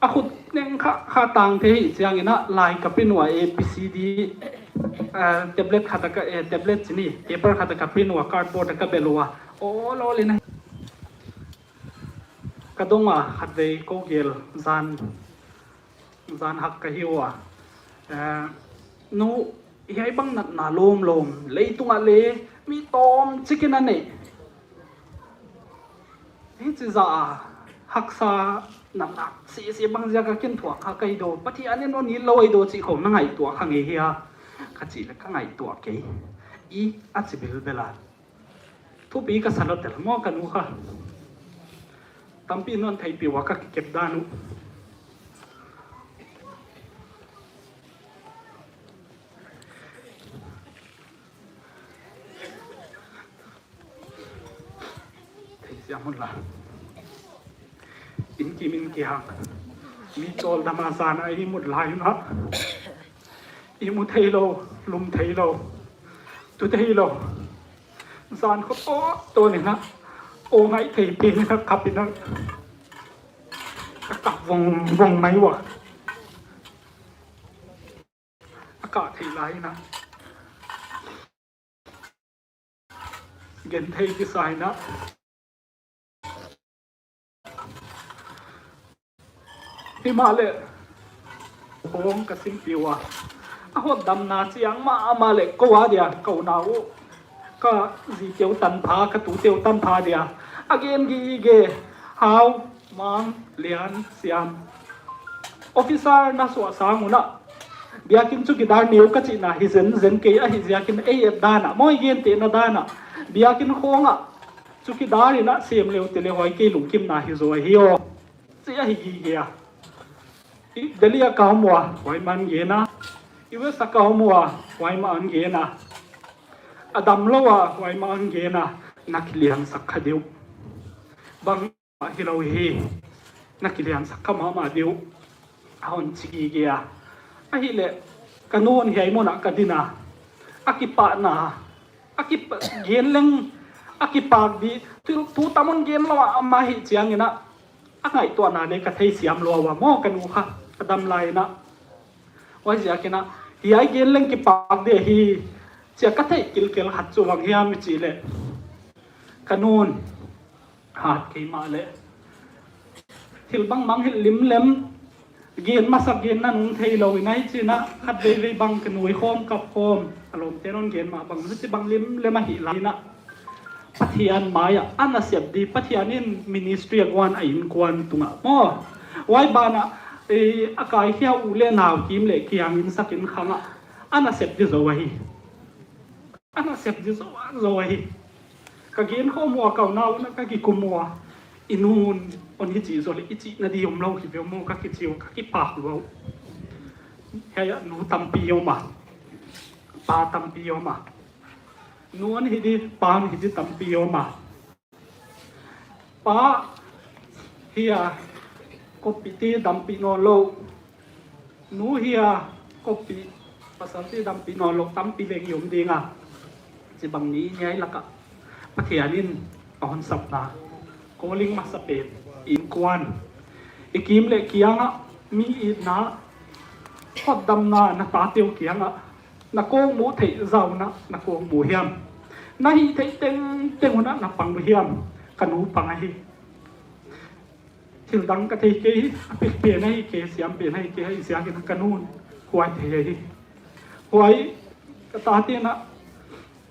a khut neng kha, kha tang thei hi chiangin a, lai ka pin ua, A B C D, eh, tablet khat a ka, eh, tablet chi ni, paper khat a ka pin ua, cardboard a ka bel ua. Aw, lou leh na. Ka dong a, khatvei kou gel zan, zan hak ka hi ua. Eh, nu, hiai bang natna lawmlawm, leitung ah leh, mi tawmchik in a nei. Hichi zah a, haksa natna, si, si bang ziak a kin thuak kha ka hi daw, Pathian in hon it lou ahi daw chih khong na ngaihtuah kha ngei hia, ka chih leh ka ngaihtuah kei. I, a chi bilbel a. Thupi ka sa lou tel maw ka nu kha. Tampi non theihpih ua ka kikep dan uh. Theisiam hun la. Inn kim inn kihang. Mi chawldam a zan a i mut lai un a. I mu thei lou, lum thei lou. Tu thei lou. Zan khop aw, tawn in a. Aw ngaihtheih pen in a kap in a. Ka kap vong vong mai ua. A kah theih lai in a. Gen thei kisai in a. Himahleh, hong ka simpih ua. A hotdamna chiang mahmah leh kou a dia, kou na uh. Ka zi teuh tanpha, ka tu teuh tanpha dia. A gen gige, hau, mang, lian, siam. Officer na suah sang un a. Biakin chowkidar neu ka chihna hi zenzen kei ahih ziakin ei et dan a, maw i gentehna dan a. Biakin khong a, chowkidar in a sem leh te leh huai kei lungkimna hi zaw hi aw. Chi ahi gige a. I Delhi a ka om ua, huai mah in gen a. U S a ka om ua, huai mah in gen a. A damlou a, huai mah in gen a. Na kiliansak kha di uh. Bang hilou hi, na kiliansak kha mahmah di uh, a hon chi gige a. Ahihleh, ka nu'n hiai mun ah ka din a, a kipahna, a kipa-, gen leng, a kipak di, tu, tu tam hon gen lou a, amah hi chiangin a, a ngaihtuahna leh ka theisiam lua ua maw ka nu kha, a dam lai in a. Huaiziakin a, hiai gen leng kipak di hi, chia ka theih kilkel khat chu bang hiam i chih leh. Ka nu'n, hat kei mahleh. Thil bangbang hilh limlem, gen masak gen nanung theilou in a hi chi'n a, khat veivei bang ka nuikhawm kapkhawm, a lawmte'n hon gen mah bang, huchibang limlem ahih lai in a. Pathian mai ah, a nasep di, Pathian in ministry a guan a innkuan tungah maw. Huai banah, eh, a kaikhia u leh nau kim leh kiang in sak in khang ah, a nasep di zou ahi. A nasep di zou a, zou ahi. Ka gen khawm ua ka u nau na ka kikum ua. I nu'n hon hichi zaw leh i chihna di omlou hi ve maw ka kichi ua ka kipak lua uh. Hiai ah nu tampi om a. Pa tampi om a. Nu hon hi di, pa hon hi di tampi om a. Pa hi a, koppite dampih nawnlou. Nu hi a, koppih, pasalte dampih nawnlou, tampi leng i om ding a. Chibang ni ngai laka Pathian in a hon sapna, calling masa pen, innkuan, i kim leh kiang ah, mi itna, hotdamna, na tate uh kiang ah, na kawkmuh theih zaw in na kawkmuh hiam? Na hih theih tengteng un na pang uh hiam? Ka nu pang ahi. Thil dang ka thei kei hi, a pek pen ahi kei, siam pen ahi kei, ahi ziakin ka nu'n huai thei ahi. Huai ka tate'n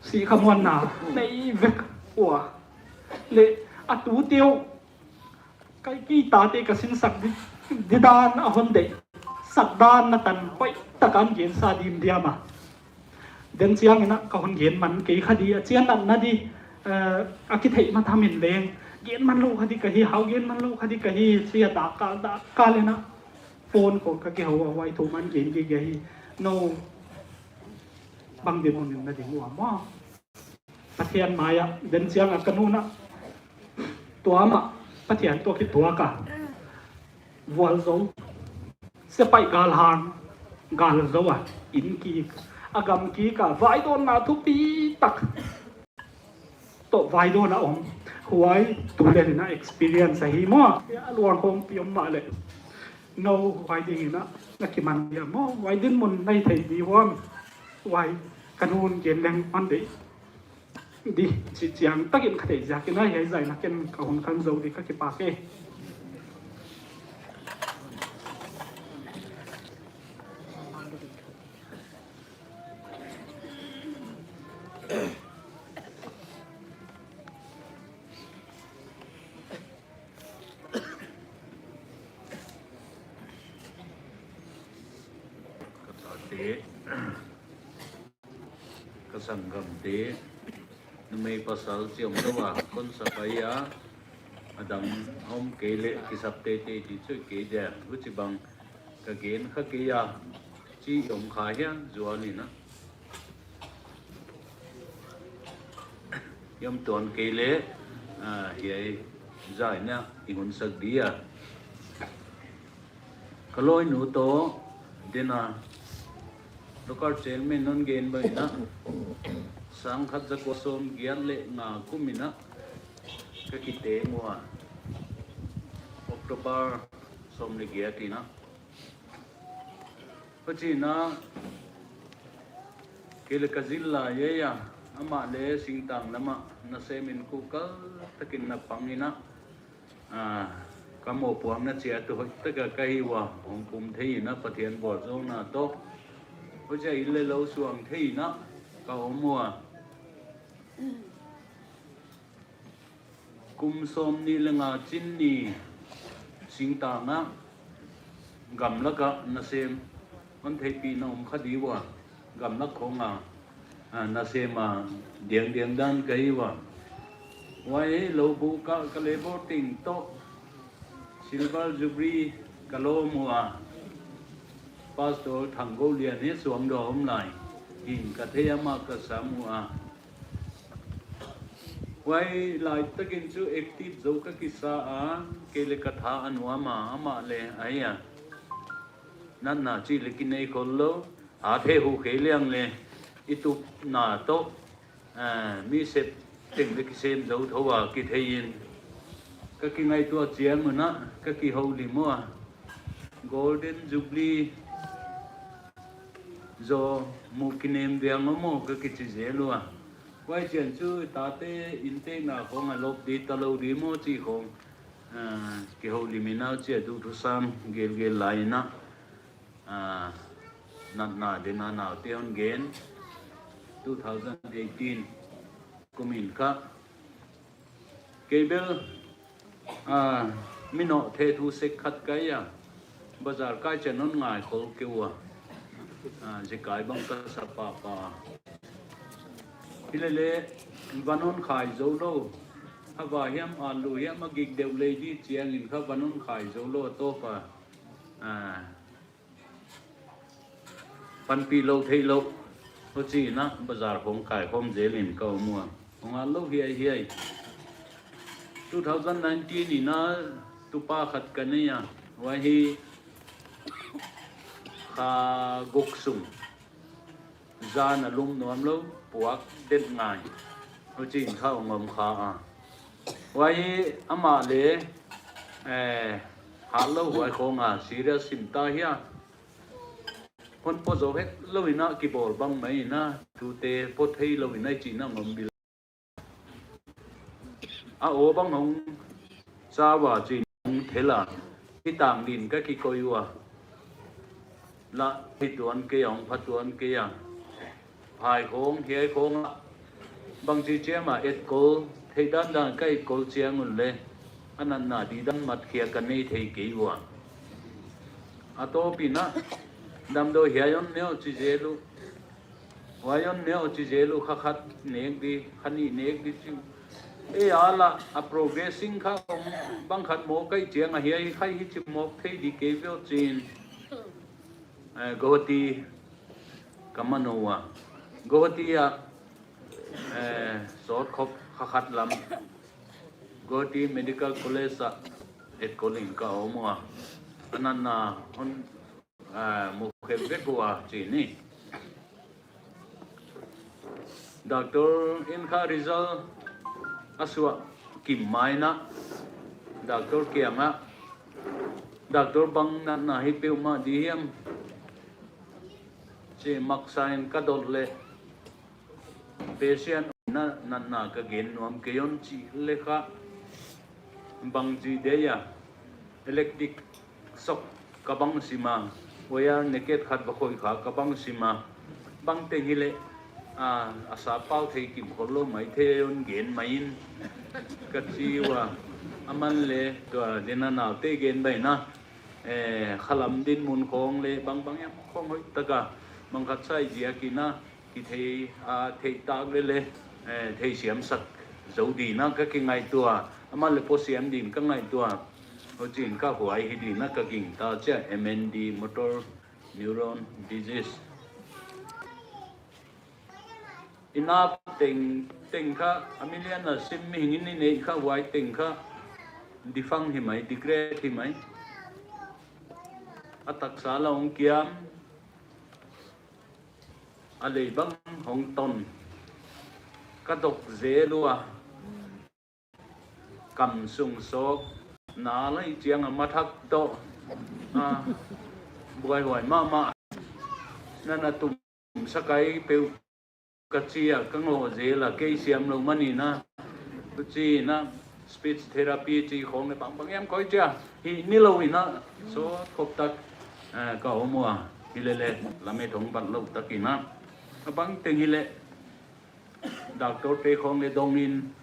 sihkhamuanna nei vek ua. Leh a tute uh, kei ki tate ka sinsak di, di dan a hon deih, sak dan na tan hoihtak a gensa dimdiam a. Den chiangin ka hon gen man kei kha di, a chian natna di, eh, a kitheih ma tham in leng. Gen man lou kha di ka hi, hau gen man lou kha di ka hi, chia dak kal dak kal in phone call ka kihou a, huai thu man gen gige hi. No, bang dinmun in na ding ua maw? Pathian mai ah, den chiang a ka nu'n, tua mah, Pathian toh kituak a, vualzou, sepaih galhang, galzou a, inn kik, a gam kik a, vaidawnna thupi tak toh vaidawn a om. Huai tu lel in experience ahi maw. A luang khawng pi om mahleh, no, huai dingin na kiman dia maw, huai dinmun nei thei di uam. Huai ka nu'n gen leng man deih di, chih chiantakin ka theih ziakin hiai zah in ken ka hun khan zou di, ka kipak e. Ka tate, ka sanggamte, numei pasal chi om lou a, kon sa pai a, a dang om kei leh kisap teitei di chu kei dia, huchibang ka gen kha kei a, chi om kha hia zual in. Yom tuan kei leh, ah, hiai zah in i hun sak di a. Ka lawinu toh, den a, local chairman non gen bang in, sang khat za kua sawm giat leh nga kum in, ka kiteng ua. October sawm leh giat in. Huchiin, kei leh ka zil lai a, amah leh singtang lam ah nasem in kuhkal takin na pang in, ah, ka mohpuakna chiatu hoih tak a ka hi ua, hong kum thei in Pathian vualzawlna toh. Huchia inn leh lou suang thei in ka om ua. Kum sawmnih leh nga chin ni singtang ah gamlak ah nasem hon theihpihna om kha di ua, gamlak khawng a, ah, nasem a diangdiang dan ka hi ua. Huai lou buk ah ka labour team toh Silver Jubilee ka lawm ua. Pastor Thanggolian hi suangdawh om lai. Hin ka thei, amah ka sam ua. Huai lai takin chu active zou ka kisa a, kei leh ka tha a nuam a, amah leh ahi a. Natna chih leh kinei khol lou, a thei hu kei liang leh, i tupna toh, ah, mi sep teng leh kisem zou thou a kithei in. Ka kingaihtuah chiang un, ka kihoulim ua. Golden Jubilee zaw mu kinem viang om maw ka kichi zel ua. Huai chiang chu tate inntekna khawng a lop di ta lou di maw chih khawng, ah, kihoulim in, chia duhthusam gelgel lai in, ah, natna ding a naute hon gen. Two thousand eighteen kum in kha. Kei bel, ah, mi nau the thu sek khat ka hi a, bazar kai chiang non ngai khol kei ua. Ah, zekai bang ka sa pahpah. Hilele, van hon khai zou lou. Hava hiam, alu hiam, a gik deuh lei di chiangin kha van hon khai zou lou a tawp a. Ah, panpih lou theilou. Huchiin bazar khawng kaikhawm zelin ka om ua. Hong a lou hiaihiai. Two thousand nineteen in tupa khat ka nei a. Huai hi kha guk sung. Zan a lum nuam lou. puak den ngai. Huchiin kha hong om kha a. Huai amah leh, eh, hat lou huai khong a serious sim ta hia. Hon pawt zou het lou in a kibawl bang mai in a, tute pawt thei lou in a i chihna hong om bil. A aw bang hong chau a, chin hong thel a, hi tang din ka kikoih ua. La hi tuan kei a, hong pha tuan kei a. Phai khong, hiai khong a. Bangchi chiam a etkol, thei dandan ka etkol chiang un leh, a natna didan mat khia ka nei thei kei ua. A tawpin a, damdawi hiai hon ne uh chi zel uh. Huai hon ne uh chi zel uh, kha khat nek di, kha nih nek di chi uh. Ei a la, a progressing kha hong bang khat maw ka hih chiang a hiai, khai hichi mawk thei di kei ve uh chin. Eh, Guwahati ka man ua. Guwahati a, eh, sawt khop kha khat lam. Guwahati Medical College a etkol in ka om ua. A natna hon, ah, mu khem vek ua chi ni. Doctor in kha result a suah kim mai in a, doctor kiang a, doctor bang natna hi peuhmah di hiam chi mak sa in ka dot leh, patient na natna ka gen nuam kei hon chi leh kha, bangchi dia, electric shock ka bang sim a, wire naked khat va khoih kha ka bang sim a, bangteng hileh, a, a sa pau thei kim khol lou maithei hon gen mai in ka chi ua, aman leh tua din a naute gen bai in a, eh, khalam dinmun khong leh bangbang hiam khong hoih taka, bang khat sai ziak in a, kithei, a, theih tak leh leh, eh, theisiam sak zou din a ka kingaihtuah, aman leh pawt siam din ka ngaihtuah. Huchiin kha huai hi din a ka gingta chia, M N D, motor neuron disease. Ina teng, teng kha, a milian a sim mihing in i neih kha huai teng kha, defunct hi mai, degrade hi mai. A taksa la hong kiam, a lei bang hong ton. Ka dok zel ua. Kam sung sawk, na lai chiang a mathak toh, a, buaihuai mahmah. Nana tum sakai peuh ka chi a, ka ngaw zel a, kei siam lou manin a. Huchiin a, speech therapy chi khong leh bangbang hiam koi chia, hih ni lou in a, sawt khop tak, eh, ka om ua, hilele, lamet hong bat lou tak in a. A bangteng hileh, doctor te khong leh dong in,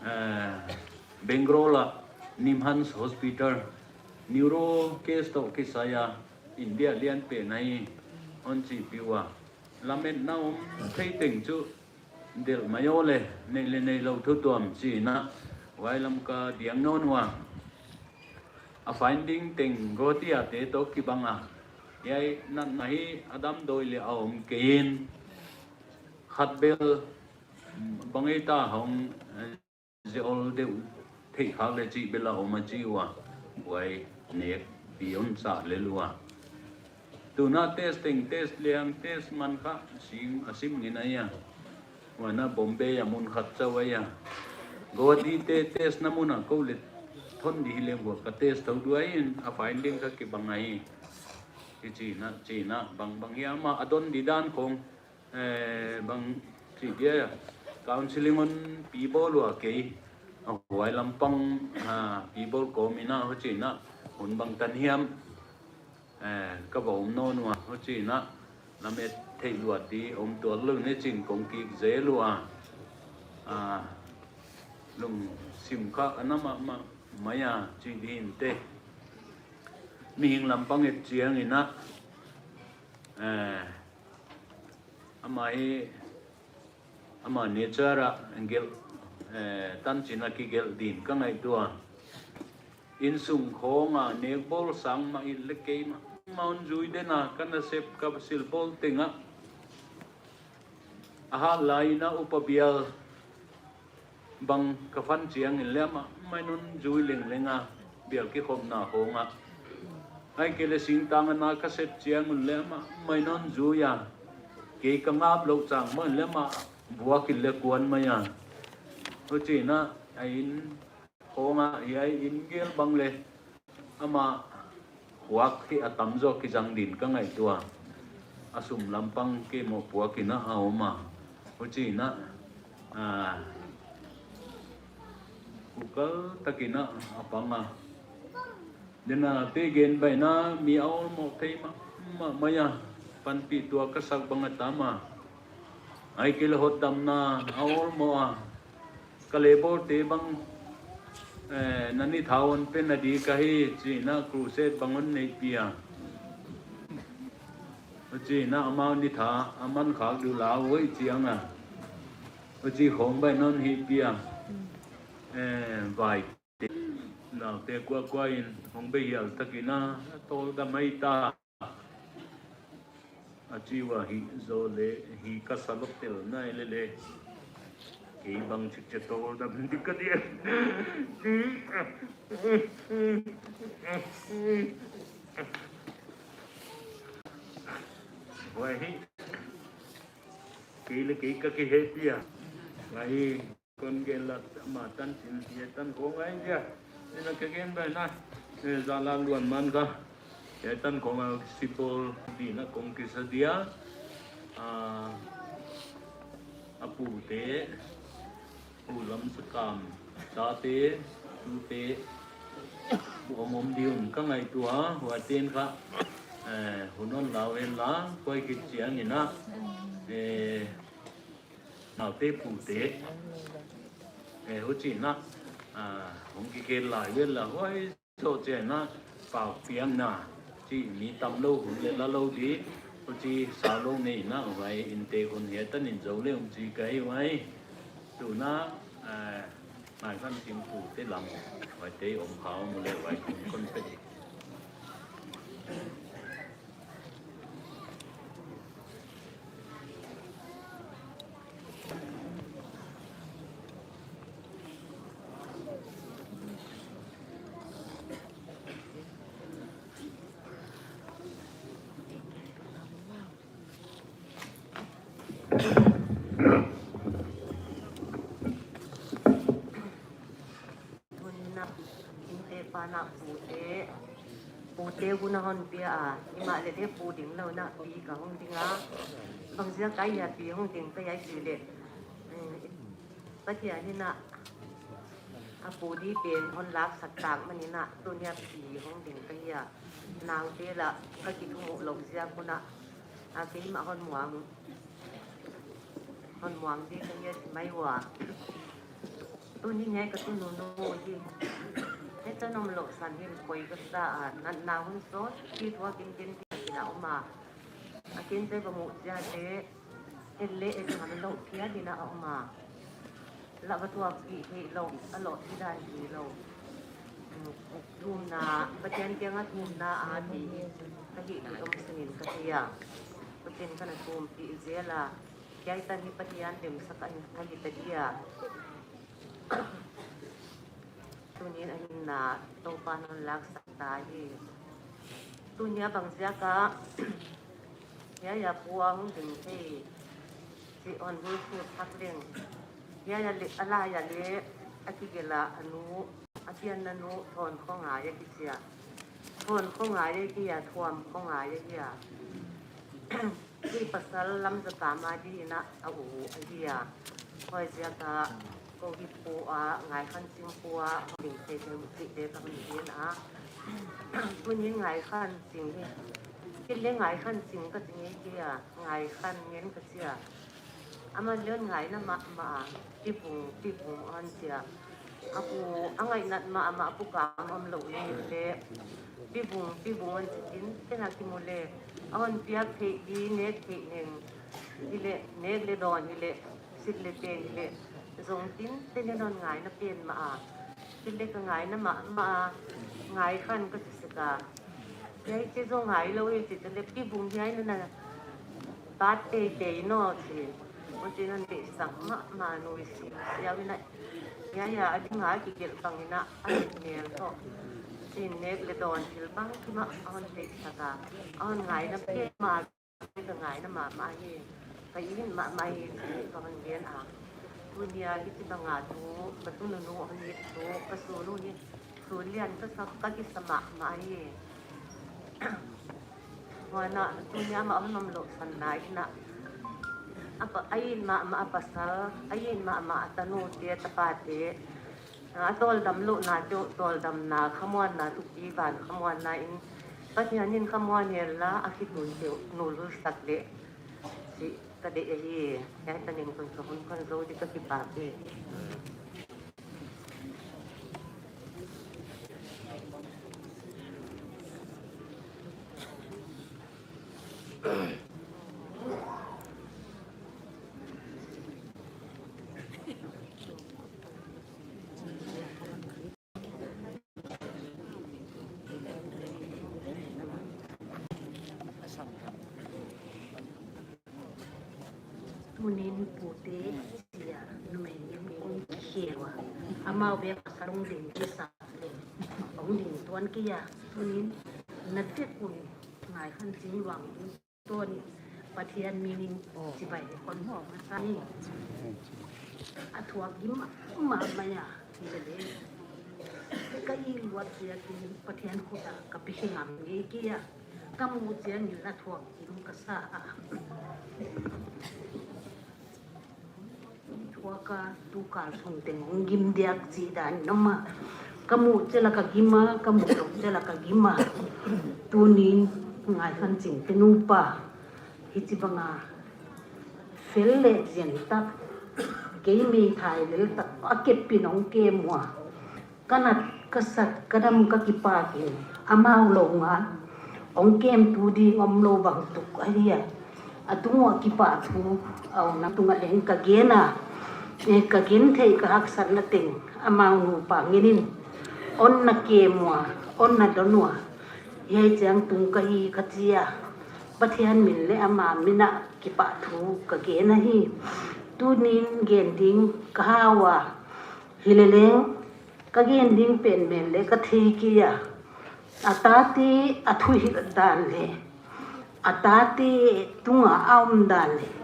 eh, Bangalore a, NIMHANS Hospital, neuro case toh kisai a, India lian pen ahi, hon chihpih ua. Lametna om thei teng chu, delh mai aw leh, nei leh nei lou thu tuam chi in a, huai lam ka diang nawn ua. A finding teng Guwahati a te toh kibang a. Hiai natna hi a damdawi leh a om kei in. Khat bel, bang ei ta hong, eh, zeol deuh theih khak leh chih bel a om a chi ua. Huai nek pi hon sa lel ua. Tuna test teng, test liang, test man kha, sim, a sim ngin ahi a. Huan a Bombay a mun khat chauh ahi a. Guwahati te test na mun a kou leh thon di hileh huai ka test thou duai in a finding kha kibang ahi. Hichiin a, chiin a, bangbang hiam a, a don di dan khong, eh, bang chi dia, counseling hon pi bawl ua kei. A huai lampang, a, pi bawl kawm in a, huchiin a, hun bangtan hiam, eh, ka va om nawn ua, huchiin a, lamet theih luat di om tuan lou ne chin kong kik zel ua. A, lungsim kha a na mahmah mai a, chi di hinte. Mihing lampang et chiang in a, eh, amah hi, amah nature a gelh, eh, tanchin a kigelh din ka ngaihtuah. Insung khong a nekbawl sang mah in leh keimah mah hon zui den a, ka nasep ka silbawl teng a. A hat lai in a upa bial bang ka phan chiang in leh amah mah in hon zui lengleng a, bial kikhopna khong a. Ahihkeileh singtang a na ka sep chiang un leh amah mah in hon zui a. Kei ka ngap lou chang mah in leh amah buak in le kuan mai a. Huchiin a, a inn khong a hiai inn gel bang le amah huak hi a tamzaw kizang din ka ngaihtuah a. A sum lampang kei mawh puak in a a om a. Huchiin a, a, kukal takin a a pang a. Dena te gen baihna mi a awlmoh thei mahmah mai a. Panpih tuak ka sak bang a tam a. Ahihkeileh hotdamna a awlmoh a. Ka labour te bang, eh, na ni tha hon pe na di ka hi chiin a crusade bang hon neihpih a. Huchiin a amau ni tha a man khak diu lau hoih chiang a. Huchi khong baihna hon hihpih a. Eh, vai te, naute kuakua in hong bei hial takin a, a tawldam mai ta. A chi ua hi zo le, hi ka sa lawk tel nai le le. Kei bang chik che tawldam di ka dia. Huai hi. Kei le kei ka kihehpih a. Ngai. Kon gen la, mah tan chin hiai tan khong a hi dia. Ina ka gen baihna, eh, zala luan man kha. Hiai tan khong a sipol dina kong kisa dia. Ah, a pute, Pu Lamsakam, tate, tute, pu om om di un ka ngaihtuah, huaite'n kha, eh, hun hon la uh hen la, koi khit chiangin a, eh, naute pute, eh, huchiin a, ah, hong kikhel lai vel la, huai zoh chiangin a, pau piangna, chi mi tamlou hun le la lou di, huchi sa lou nei na, huai innte hun hiai tan in zou le hong chi ka hi uh ahi. Tuna, ah, Ngaikhan Singpute lam, huaite om kha om le huai hun kon pe di. Tuni in a, innte pan a pute, pute hun a hon pia a, himahleh pu ding lou in a, pi ka hong ding a. Bangziak a pi hong ding ka hia i chih leh, eh, Pathian in a, a pu di pen hon laksak tak manin a, tuni a pi hong ding ka hi a. Naute lah ka kithum lou ziak un a, a keimah hon muang, hon muang di ka hi a chi mai ua. Tuni hiai ka tunu nu hi, hiai tan om lou san hin koi ka sa a, natna hun sawt, ki thua kin kin ki na om a. A kin te ba mu zia te, en le en ngam lou phial in a om a. La va tuak pi hi lou, a lou hi dan hi lou. Thumna, Pathian kiang a thumna a ti hi, ka hih ki om sinin ka hi a. Pathian ka na thum pi zel a. Hiai tan hi Pathian demsak a hi, ka hi ta dia. Tuni in a hinna Toupa'n hon laksak ta hi. Tuni a bangziak a, hiai a pu a hong ding thei, chih hon hul sut thak leng. Hiai a le, a lai a le, a kigelh a a nu, a pianna nu, Thawn Khawngai a kichi a. Thawn Khawngai a kichi a, Thuam Khawngai a hi a. Kei pasal Lamzakam a di in a, a u ahi a. Huaiziak a, kou hi pu a, Ngaikhan Sing pu a, hon ding thei thei mu chih te ka hon gen a. Tuni Ngaikhan Sing hi. Kei le Ngaikhan Sing ka chi ngei kei a, Ngaikhan ngen ka chi a. Amah leng ngaina mahmah a, Pi Bung, Pi Bung hon chi a. A pu a ngaihnat mahmah, a pu kam om lou ni le, Pi Bung, Pi Bung hon chi tin, ken a kimu le, a hon piak theih di, nek theih neng hi le, nek le dawn hi le, sit le ten hi le, zong tin, ten in hon ngaina pen mah a. Kei le ka ngaina mahmah a, Ngaikhan ka chi sek a. Hiai chi zong ngai lou e chi te le, Pi Bung hiai na na bat teitei no chi. Huchiin hon deihsak mahmah, nuisiau in a. Hiai a, a ding a kigelh bang in a, a nek nel toh. Sin nek le dawn thil bangkim a hon deihsak a. A hon ngaina pen mah, ka ngaina mahmah hi. Ka it mahmah hi, ka hon gen a. Tuni a hichibang a tu, ka tununu hon it tu, ka sunu hi, sun lian ka sak, ka kisa mahmah hi. Huan a, tuni a amah hon om louh san lai in a. A pa, a it mahmah a pasal, a it mahmah a tanu te, tapa te. A tawldam louhna te, tawldamna, khamuanna, thupi van khamuanna in, Pathian in khamuan hen la, a khitui te, nulsak leh. Chih ka deih ahi, hiai tan in kon ka hun kon zou di, ka kipak e. Tunin pute chia numei in kong kikhia ua. Amau bek a salung ding kisa leh. Hong ding tuan kei a. Tunin na tek un Ngaikhanching Vangtung Tun Pathian min in chibai kon hong masa hi. A thuak gim mahmah a, hilele. Ka it luat ziakin Pathian khut ah ka pi ngam ngei kei a. Ka muh chiangin a thuak gim ka sa a. Thuak a, tukal sung teng hong gim diak chih dan in om a. Ka muh chiang a ka gim a, ka muh louh chiang a ka gim a. Tunin Ngaikhanching te nupa. Hichibang a fel leh zian tak, kei meithai lel tak, a kep in hong kem ua. Ka nat, ka sat, ka dam, ka kipak in, amau lou ngal hong kemtu ding omlou bang tuk ahi a. A tung uah kipahthu, a omna tung ah leng ka gen a, eh, ka gen theih ka haksatna teng, amau nupa ngen in, hon na kem ua, hon na don ua. Hiai chiang tung ka hi ka chi a. Pathian min leh ama min ah kipahthu ka gen ahi. Tunin gen ding ka hau a. Hileleng ka gen ding pen men leh ka thei kei a. A tate a thuhilh dan leh, a tate tung a a om dan leh,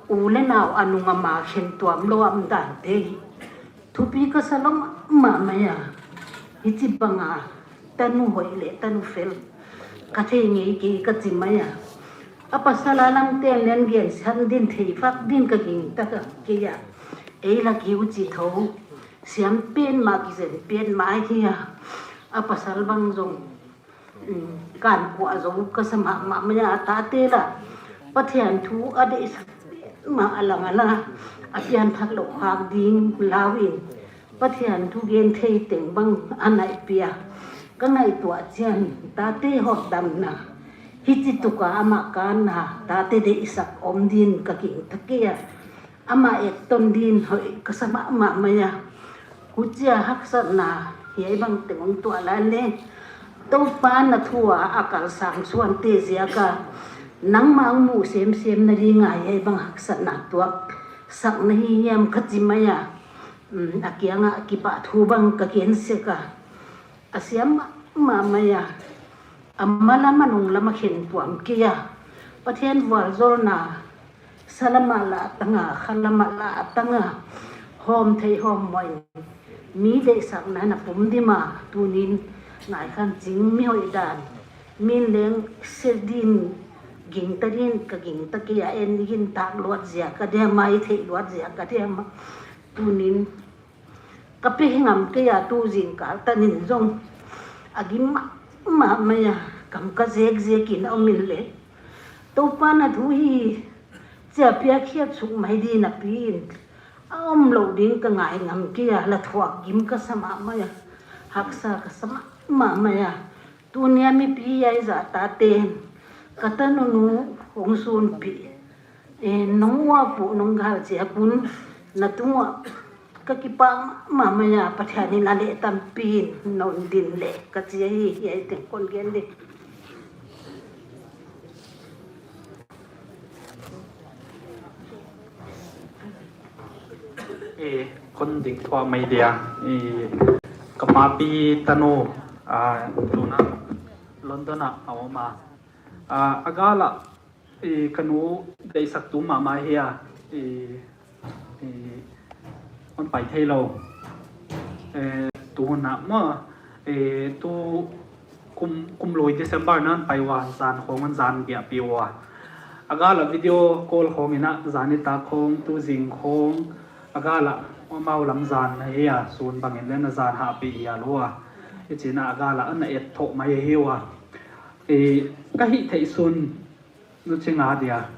u leh nau a nung a ma khen tuam lou a om dan te hi. Thupi ka sa lou mahmah a. Hichibang a tanu hoih leh tanu fel ka thei ngei kei ka chi mai a. A pasal a lam ten leng gen san din thei fak din ka gingta kei a. Ei lak hi uh chi thou. Siam pen mah, kizen pen mah ahi a. A pasal bang zong, um, kan kuah zou ka sa mahmah mai a, a tate la. Pathian thu a deihsak mah a lang a la. A pianthak louh khak ding lau in, Pathian thu gen thei teng bang a naih pia. Ka ngaihtuah chiang, tate hotdamna, hichi tuk a amah kanna, tate deihsak om din ka gingta kei a. Amah etton din hoih ka sa mahmah mai a. Huchia haksatna hiai bang teng hong tuah lai leh, Toupa'n a thu a a kalsang suante ziak a, nangmah hong muh semsem na ding a hiai bang haksatna tuak sak na hi hiam ka chi mai a. Um, a kiang ah kipahthu bang ka gen sek a. A siam mahmah mai a. A ma lam a nung lam a khen tuam kei a. Pathian vualzawlna, sa lam ah la tang a, kha lam ah la tang a, hawm thei hawm mawh in, mi deihsakna na pum dim a. Tunin Ngaikhanching mi hoih dan, min leng se din, gingta din ka gingta kei a, en gingtak luat ziak a diam a, i theih luat ziak a diam a. Tunin ka pi ngam kei a, tu zingkal tan in zong a gim mahmah mai a, kam ka zekzek in a om in leh, Toupa'n a thu hi chia piak khiat suk mai din a pi in, a omlou ding ka ngai ngam kei a, la thuak gim ka sa mahmah a, haksa ka sa mahmah mai a. Tuni a mipi hiai zah tate'n ka tanunu hong sunpih, eh, nong uap uh nong gal ziak un, na tung uah ka kipak mahmah mai a, Pathian in a leh tampi in non din leh ka chi ahi. Hiai teng kon gen di. Eh, kon ding thuah mai dia. Eh, ka papi tanu, ah, tuna London ah a om a. Ah, a gal ah I, ka nu deihsaktu mahmah hi a, i, i, hon pai theilou. E, tu hun a maw, e, tu kum, kum lui December na hon pai ua, zan khong hon zan giahpih ua. A gal a video call khong in a, zan nitak khong, tuzing khong, a gal a amau lam zan na hi a, sun bang in leng na zan hahpih hi a lua. I chin a, a gal a na et thoh mai hi ua. I, ka hih theih sun, nu ching a dia.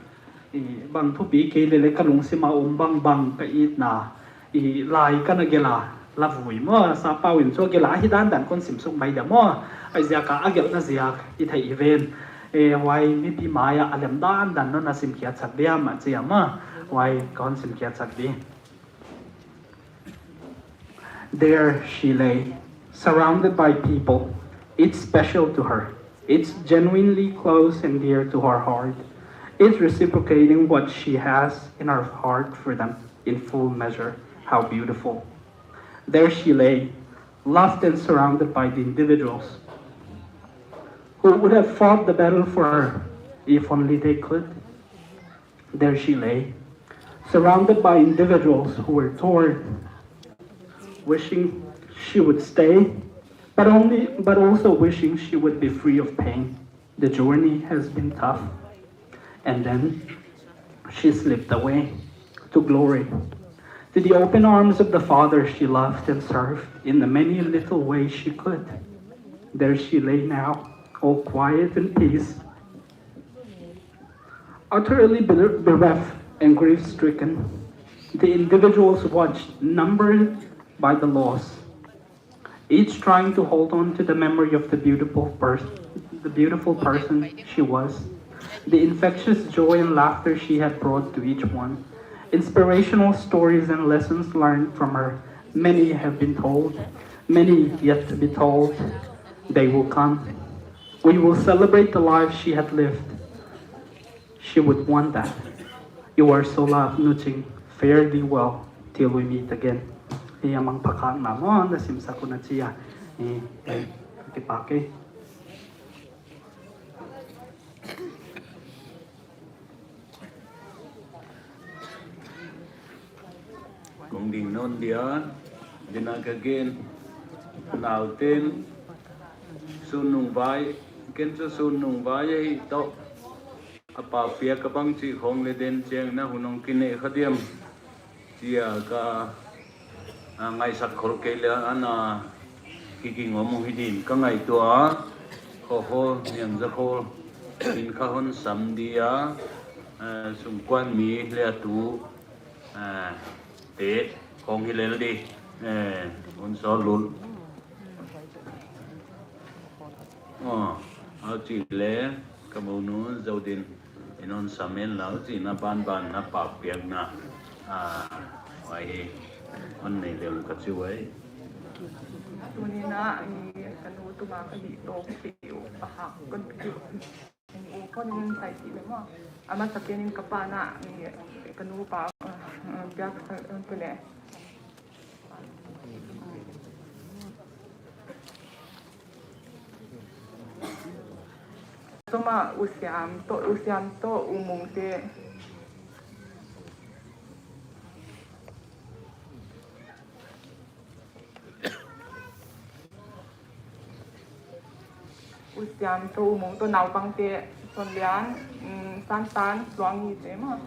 I, bang thupi kei leh leng ka lungsim a om bangbang ka itna. I, lai ka na gelh a, la vui maw, Sappau in chu gelh a hi dandan kon sim suk mai dia maw. Huaiziak a a gelhna ziak i theih hi ven. E, huai mipi mai a a lem dandan non a sim khiat sak dia mah chi a maw. Huai kon sim khiat sak di. There she lay, surrounded by people, each special to her, each genuinely close and dear to her heart, each reciprocating what she has in her heart for them in full measure. How beautiful. There she lay, loved and surrounded by the individuals who would have fought the battle for her if only they could. There she lay, surrounded by individuals who were torn, wishing she would stay, but only, but also wishing she would be free of pain. The journey has been tough. And then she slipped away to glory, to the open arms of the Father she loved and served in the many little ways she could. There she lay now, all quiet in peace, utterly bere-, bereft and grief-stricken. The individuals watched, numbered by the lost, each trying to hold on to the memory of the beautiful pers-, the beautiful person she was, the infectious joy and laughter she had brought to each one. Inspirational stories and lessons learned from her, many have been told, many yet to be told. They will come. We will celebrate the life she had lived. She would want that. You are so loved, Nu Ching. Fare thee well till we meet again. Hiai a mangpha khat na maw na sim sak un a chi a. Eh, eh, kipak e. Kong ding nawn dia, dena ka gen, nauten, sun nung vai, ken chu sun nung vai ahi toh, a pakpiak ka bang chih khong leh den chiang na hun hong kinei kha diam, chia ka, a, ngaihsak khol kei leh ana, kiging om hi din ka ngaihtuah a, kho kho, niam za kho, in ka hon sam dia, a, sungkuan mi leh a tu, a, te khong hi lel di, eh, hun sawl lul. Oh, a chi leh, ka monu Zodin, in hon sam en lau chi na banban na pakpiakna, a, huai hi, hon nei leh ka chi uai. Tuni na, i, ka nu tuma ka hih toh, ka hih uh, pahak, kon hih uh. Kon in sai ti le maw. A masa pen in ka pa na, i, ka nu pa, eh, eh, biak, eh, tu le. Tuma U Siam toh, U Siam toh U Mung te. U Siam toh U Mung toh naupang te, Son Lian, mm, San Tan, Luang Ngi te maw.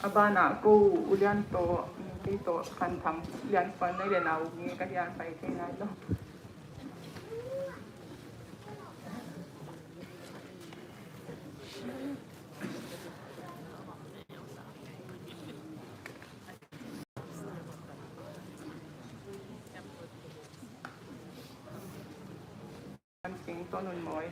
A ban ah kou U Lian toh, kei toh Khan Tham, Lian Suan nei leh nau nge ka hian pai thei nai lou. Tonun moi.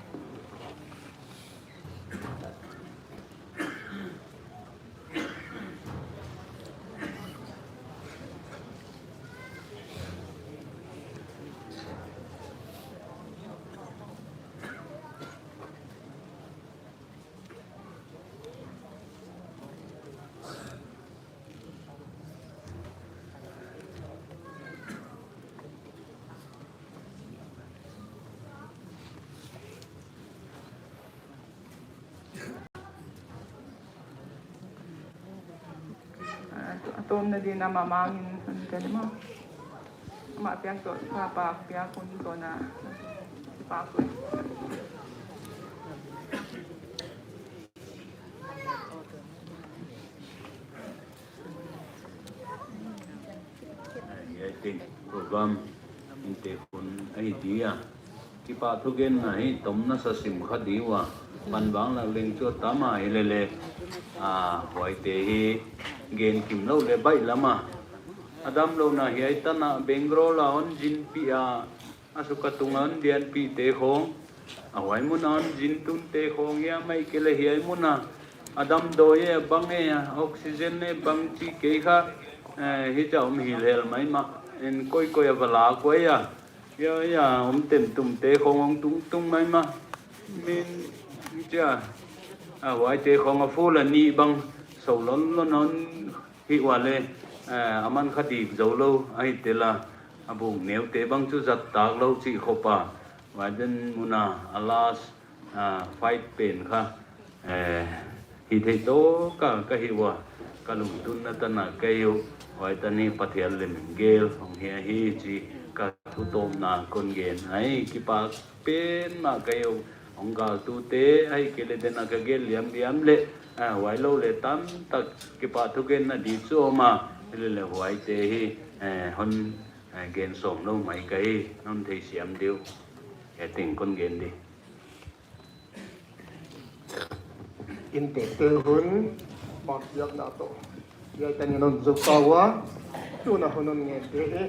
A, a tawpna dingin amah mangin hon tel maw. Amah piak toh, ka pak piak hun toh na. Pak hun. Hiai teng program in te hun ahi dia. Kipak thugenna hi tom nasa sim kha di ua. Pan vang lak leng chu tam a hi lele. A, huaite hi gen kimlou le baihlam a. A damlouhna hiai tan a Bangalore a hon zinpih a. A suk a tung a hon dianpihte khong, a huai mun a hon zin tunte khong hiam ahihkeileh hiai mun a a damdawi e bang e, a oxygen e bang chih kei kha, eh, hichia om hilhel maimah. En koikoi a va lak uai a, hiai a om tentumte khong hong tungtung maimah. Min chia, a huaite khong a full a nih bang sou lonlon a hon hih ua le, eh, a man kha dik zoulou ahi tel a, a buk neute bang chu zat taklou chih khop a. Huai den mun a a last, ah, fight pen kha, eh, hithei toh ka, ka hi ua, ka lungtunna tan a ka hi uh. Huai tan hi Pathian lem in gel hong hi ahi chih ka thutawpna kon gen ahi. Kipak pen mah ka hi uh. Hong galtute ahihkeileh den a ka gen liamliam leh, ah, huailou leh tamtak kipak thugenna di chu om a, hilele huaite hi, eh, hon, eh, gen sawm lou mai ka hi, non theisiam diu. Hiai teng kon gen di. Inntekte hun, mak biakna toh. Hiai tan in hon zou ta ua, tuna hun hon ngente hi.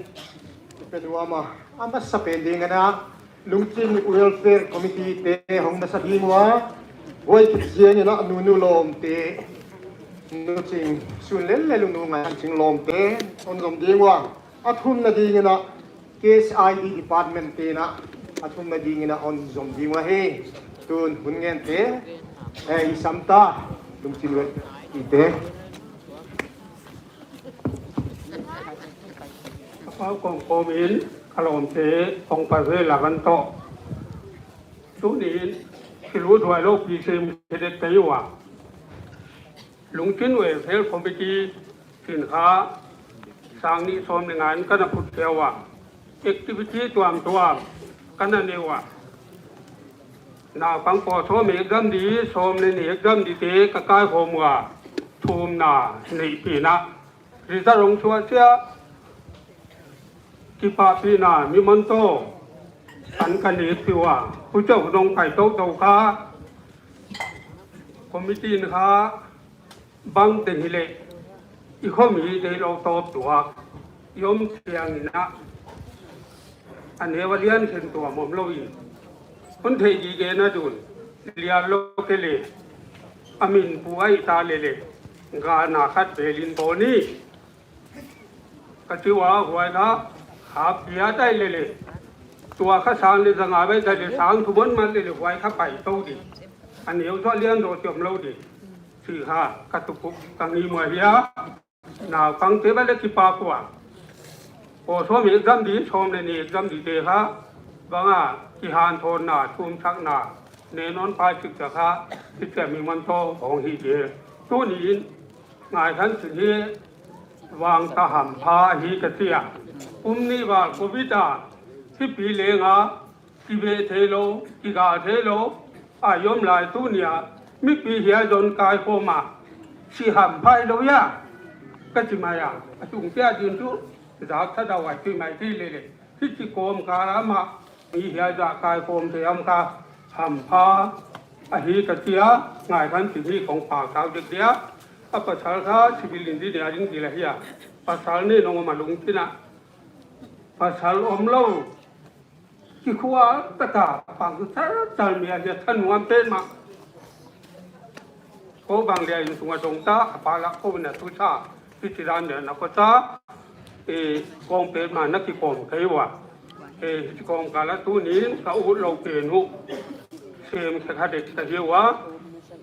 Pen ua ma, a masapen dingin a, Lungchin Welfare Committee te hong na sa ding ua, huai khit chiangin a nunu lawmte, Nu Ching Sun leh leh Nu Ngai Ching lawmte, hon zom ding ua, a thumna dingin a, Case I D Department te'n a, a thumna dingin a hon zom ding ua hi. Tun hun ngente, eh, i sam ta, Lungchin Welfare te. Ka pau kawmkawm in, ka lawmte, kong pal ve la kan toh. Tuni'n, thil uthuai lou pi sem se det ka hi ua. Lungchin Welfare Committee, sin kha, sang nih sawm leh nga in ka na phut kei ua. Activity tuamtuam, ka na nei ua. Naupang pawl sawm exam di, sawm leh nih exam di te ka kaikhawm ua, thumna neihpihna. Result hong suah chiah, kipahpihna memento, an ka neihpih ua. Huchia hun hong pai toutou kha, committee in kha, bang teng hileh, i khomi deih lou tawp tuak, i om chiangin a, a neu a lian khen tuam omlou in. Hon theih gige na dun, lian lou kei leh, a min pu ahih ta leh leh, galna khat vel in bawl ni. Ka chi ua huai kha, hap dia tai lele. Tua kha sang leh zanga bai tai leh sang thum hon mat lele huai kha pai tou di. A neu zaw lian zaw chiam lou di. Chih kha, ka tup uh, ka ngim uh ahi a. Naupangte bang leh kipak ua. Pawl sawm exam di, sawm leh nih exam di te kha. Bang a, kihanthawnna, thumsakna. Nen hon pai chik ta kha, hichia memento hong hi di. Tuni'n, Ngaikhanching hi vang ta hampha hi ka chi a. Kum nih val covid a, hipi leng a, kiveh theilou, kigal theilou, a i om lai tuni a, mipi hiai zon kaikhawm a, si hampha hilou hia, ka chi mai a, a tung tia din chu, zak tha dau a tui mai thei lele. Hichi kawmkal a mah, mi hiai zah kaikhawm te om kha, hampha, ahi ka chi a, Ngaikhanching hi kong pakta dek dia, a pasal kha civil engineering di la hia, pasal nih nong om a Lungchin a, pasal omlou, Kikhual taka pang char char mi a dia thanuam petmah. Kou bang dia innsung a dong ta, a pa lak kou na tu sa, hichi dan dia na kou sa, e, kawm petmah na kikawm kei ua. E, hichi kawmkal a tuni'n ka utlou pen uh. Sem se kha dek ka hi ua.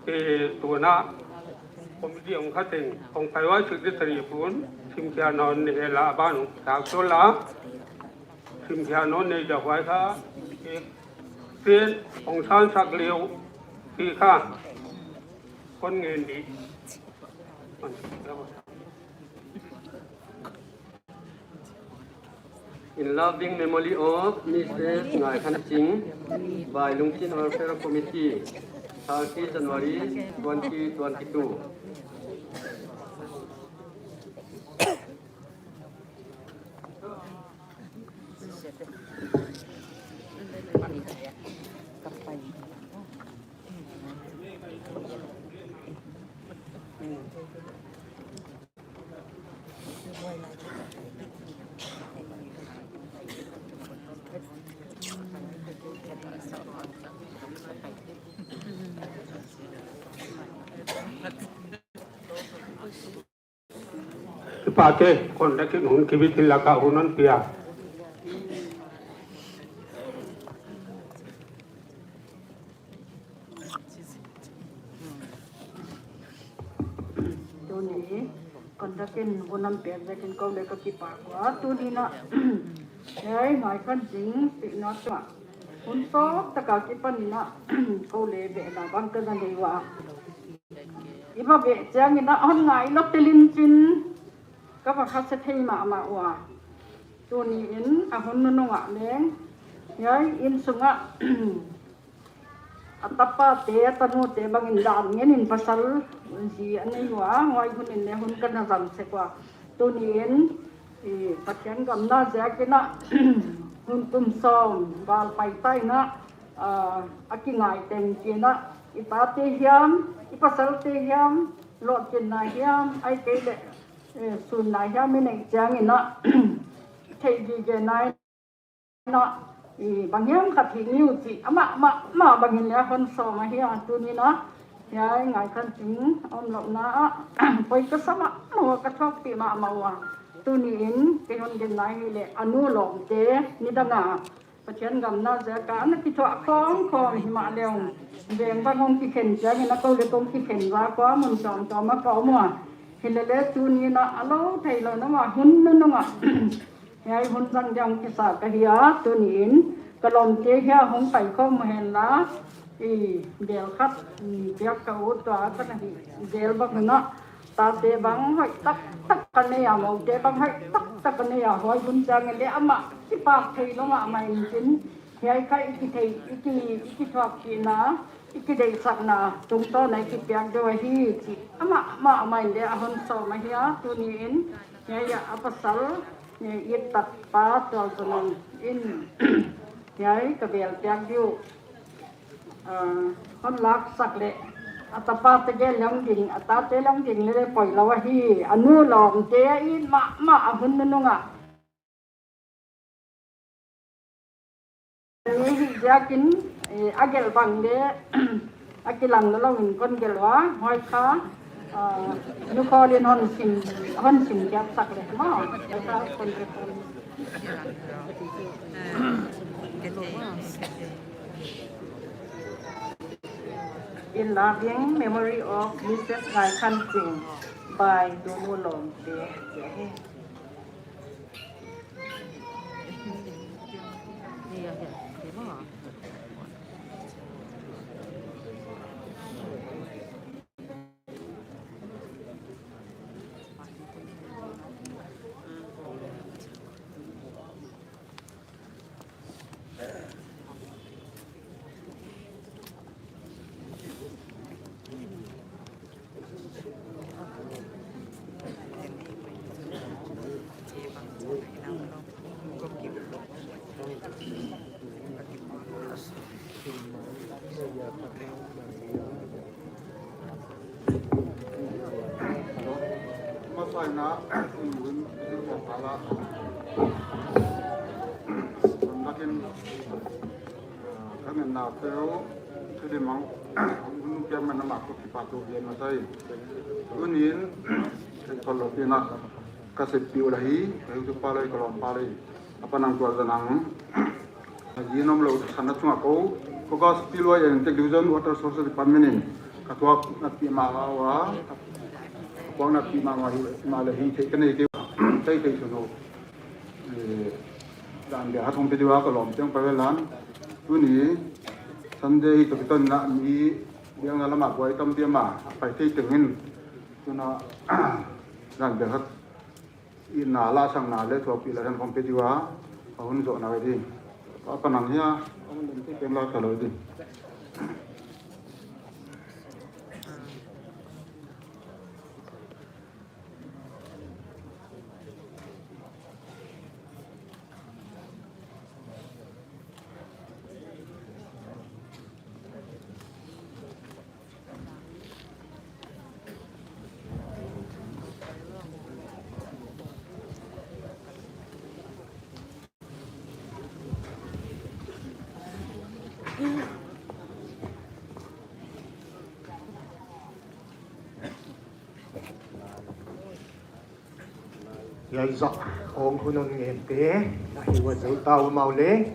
E, tu'n a, committee hong kha teng, hong pai ua secretary pun, simkhia nawn ni hela ban hong tak so la. Simkhia nawn nei dia huai kha, e, pen hong sansak leu, pi kha, kon ngen di. In loving memory of Missus Ngai Khan Ching by Lungchin Welfare Committee, thirty January twenty twenty-two. Kipahte, kon lak in hun kibit in lak a hun hon pia. Tuni, kon lak in hun hon pia ziakin kou leng ka kipak ua. Tuni in a, hiai Ngai Khan Ching pihna tungah hun sawt taka kipan in a, kou leng vehna bang ka na nei ua. I va veh chiangin a hon ngai lou tel in chin ka va khasia thei mahmah ua. Tuni in a hun nunung ah leng, hiai innsung ah a tapate, a tanute bangin dan ngen in pasal zi a nei ua, huai hun in leng hun ka na zang sek ua. Tuni in, i Pathian gam na ziakin a, hun kum sawm val pai ta in a, a, a kingai teng kei in a, i tate hiam, i pasalte hiam, lohchinna hiam, ahihkeileh, e, sunna hiam i neih chiangin a, theih gige nai in a, i bang hiam khat hih ni uh chih, amah, mah, mah bangin leng hon sawm ahi a, tuni in a, hiai Ngai Khan Ching omlouhna ah, poi ka sa mahmah ua, ka thuakpih mahmah ua. Tuni in, kei hon gen nai hi leh, a nu lawmte, nidang a Pathian gam na ziak a ana kithuah khawm khawm himahleh, veng bang hong kikhen chiangin a kou leng kong kikhen ua, kua mun tuamtuam ah ka om ua. Hileleh tuni in a, a lou theilou na mah hun nunung ah, hiai hun zang dia hong kisa ka hi a, tuni in ka lawmte hiai ah hong pai khawm hen la, i bel khat, i piak ka ut ua ka na hi, bel bang hun a, tate bang hoih taktak ka nei a, mote bang hoih taktak ka nei a, huai hun chiangin leng amah kipak theilou mahmah in chin, hiai kha i kithei, i ki, i kithuakpihna, i kideihsakna tungtawn a i kipiak deuh ahi chih amah mahmah in leng a hon sawm ahi a, tuni in hiai ah a pasal, i takpa Tualzanong in hiai ka bel piak ding uh, a, hon laksak leh, a tapate gel leng ding, a tate leng ding leng leng poilou ahi, a nu lawmte a it mahmah a hun nunung ah. Ni hi ziakin, e, a gelh bang leng, a kilang lou in kon gelh ua, huai kha, a, nu kholin hon sim, hon sim kiak sak leh maw, huai kha kon gelh. In loving memory of Missus Ngai Khan Ching by Donu Lawmte. Ka ngen na teu, tu di mang, nu piak man na mak ko kipak thu gen masa hi. Tunin, ken kol lo pina, ka sep piu la hi, ka hiu tu pa lo hi, ka lawm pa lo hi. A panang tual dan ang. Yin om lo, san na chunga ko, ko ka spillway and intake division, water sources department in. Ka tuak na pi ma wa, ka tuak na pi ma wa hi, ma la hi, thei ka nei kei, thei thei su no. Eh, dan dia hat hong pe diua ka lawm chiang pa ve lan. Tuni Sunday hi toh kiton na mi biang na lama buai tam dia ma, a pai thei tengin. Tuna dan dia hat i na la sang na le thuak pi la san hong pe diua, a hun zo na ve di. A panang hia, a hun den te pen la ka lo di. Hiai zah hong hun hon ngen te, na hi wa zo ta u mau le.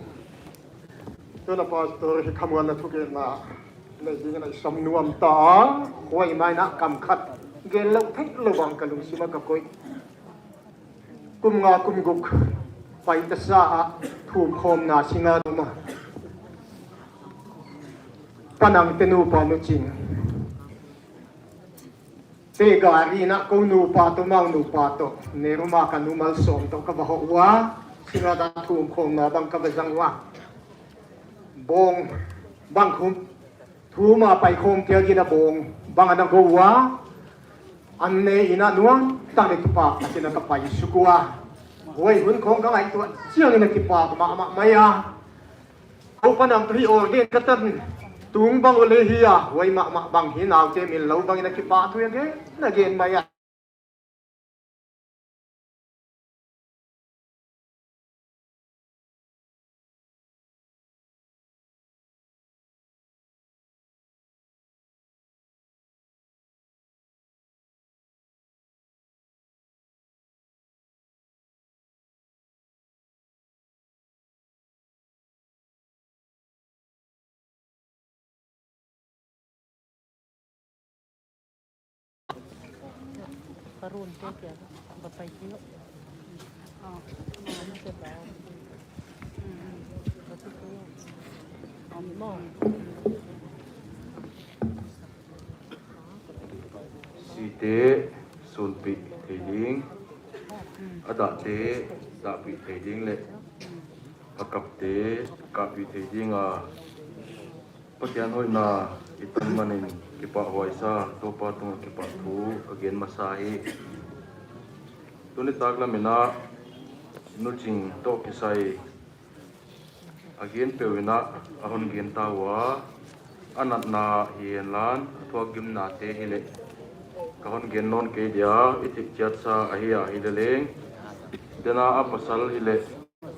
Tuna pastor hi khamuanna thugenna nei dingin a i sam nuam ta a, huai mai na kam khat gen lou theih lou bang ka lungsim a ka koih. Kum nga kum guk pai ta sa a, thumkhawmna singa duma. Panang te nupa nu ching. Te gari na ko nupa toh, mau nupa toh, Nehru ma ka nu Malsawm toh ka va hoh ua, singa da thumkhawmna bang ka va zang ua. Bawng, bang khum, thum a paikhawm kia gina bawng, bang ana go ua, an ne ina nuam, tak le kipak, a tina ka pai suk ua. Huai hun khong ka ngaihtuah chiangin a kipak mahmah mai a. Ko panang tu hi ordain ka tan tung bang ole hi a, huai mahmah bang hi naute min lou bangin a kipak thu a gen, na gen mai a. Site sunpih thei ding, a dahte dahpih thei ding leh a kapte kappih thei ding a, Pathian hoihna i tan manin kipahhuai sa, Toupa tungah kipahthu ka gen masa hi. Tuni taklam in a nu ching toh kisai a gen peuh in a hon gen ta ua, a natna hi henla, a thuak gimnate hileh ka hon gen nawn kei dia, i theih chiatsa ahi a, hileleng tena a pasal hileh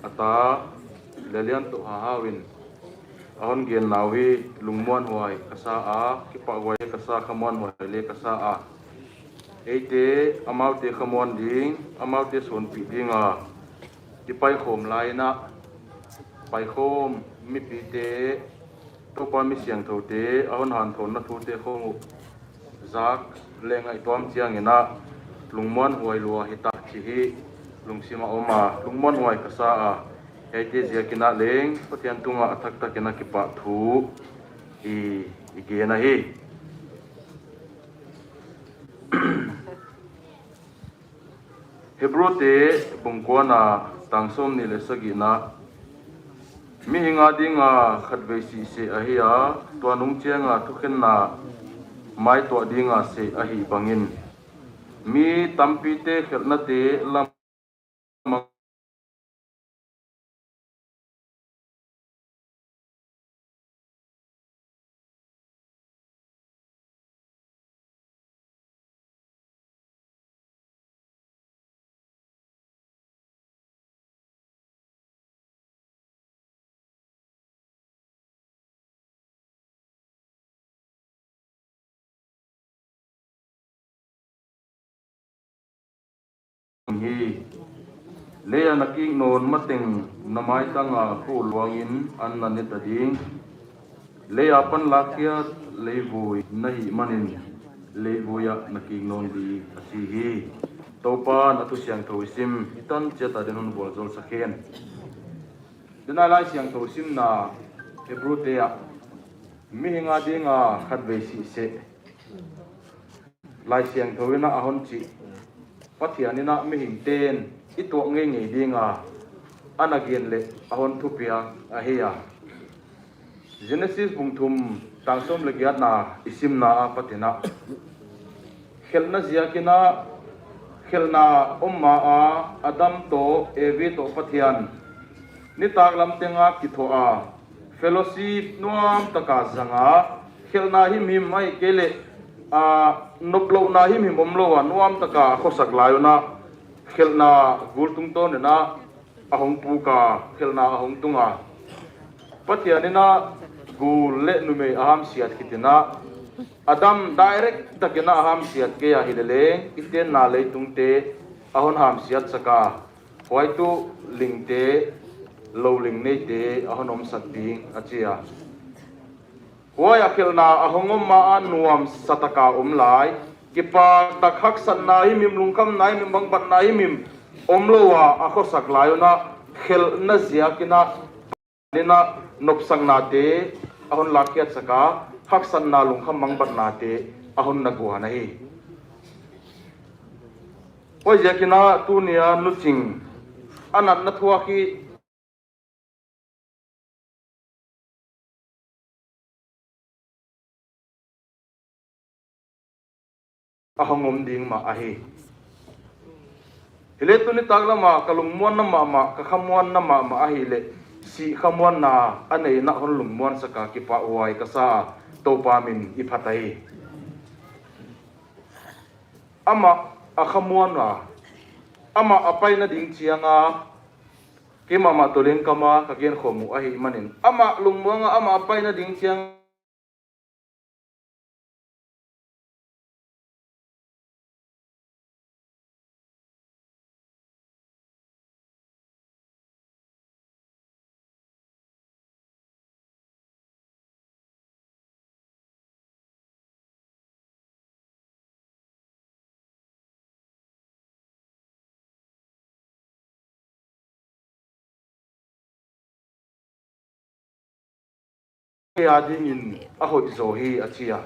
a ta Lelian toh Hahau in a hon genna uh hi lungmuanhuai ka sa a, kipahhuai ka sa, khamuanhuai le ka sa a. Eite amaute khamuan ding, amaute sunpih ding a i paikhawm lai in a, paikhawm mipite, Toupa mi siangthoute a hon hanthawnna thute khong uh zak leh ngaihtuam chiangin a lungmuanhuai lua hita chih hi lungsim a om a, lungmuanhuai ka sa a. Hiaite ziakin a leng Pathian tungah a thaktakin a kipahthu i, i gen ahi. Hebrute bung kuana tang sawmnih leh sagihna, mihing a dinga khatvei sih seh ahi a, tua nung chianga thukhenna maituah dinga seh ahih bangin, mi tampite khelhnate lam hi. Leia na kik nawn mateng na maitanga khua luangin an na ne ta ding. Leia pan lakkhiat leivui na hih manin leivuia na kik nawn ding a chi hi. Toupan a thu siangthou i sim i tan chiat a ding hon vualzawl sak hen. Denai Laisiangthou simna Hebrute ah mihing a dinga khatvei sih seh Laisiangthou in a hon chih, Pathian in a mihingte'n i tuah ngeingei dinga a na gen leh a hon thupiak ahi a. Genesis bung thum tang sawm leh giatna i simna apat in a, khelhna ziakin a khelhna om ma a Adam toh Evi toh Pathian nitaklam tenga kithoh a fellowship nuam taka zang a, khelhna himhim ahihkeileh a noplouhna himhim omlou a nuam taka a khosak lai un a, khelhna gul tungtawn in a a hong puk a, khelhna a hong tung a. Pathian in a gul leh numei a hamsiat khit in a, Adam direct takin a hamsiat kei a, hileleng i tenna leitungte a hon hamsiat sak a, huai tuh lingte, lou ling neite a hon omsak ding a chi a. Huai a khelhna a hong om ma a nuamsa taka om lai, kipak tak haksatna himhim, lungkhamna himhim, mangbatna himhim omlou a a khosak lai un a, khelhna ziakin a, in a nopsaknate a hon lakkhiat sak a, haksatna, lungkham, mangbatnate a hon na guan ahi. Huaiziakin a tunia nuching a natna thuak hi a hong om ding mah ahi. Hileh tuni taklam a ka lungmuanna mahmah, ka khamuanna mahmah ahihleh, sih khamuanna a neihna hon lungmuan sak a, kipahhuai ka sa a, Toupa min i phat ahi. Amah a khamuan a, amah a paina ding chiang a, keimahmah tawh leng kam a ka genkhawm uh ahih manin, amah lungmuang a, amah a paina ding chiang Kei a dingin a hoih zaw hi, a chi a.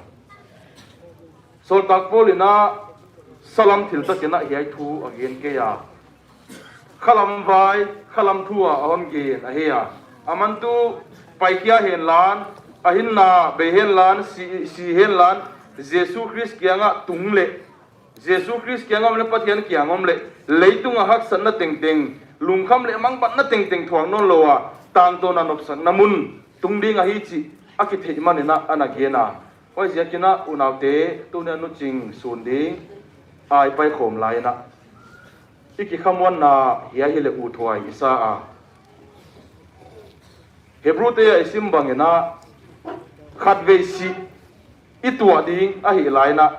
Sawltak Paul in a salam thil takin a hiai thu a gen kei a. Khalam vai, khalam thu a a hon gen ahi a. Aman tuh paikhia henla, a hinna bei henla, si, si henla, Jesu Khrist kiangah tung leh, Jesu Khrist kiang om leh, Pathian kiang om leh, leitunga haksatna tengteng, lungkham leh mangbatna tengteng thuak nawnlou a, tangtawn a nopsakna mun tung ding ahi chih a kitheih manin a ana gen a. Huaiziakin a unaute, tunia nuching sun ding a i paikhawm lai in a, i kikhamuanna hiai hileh uthuai i sa a. Hebrute a i sim bangin a, khatvei sih i tuah ding ahih lai in a,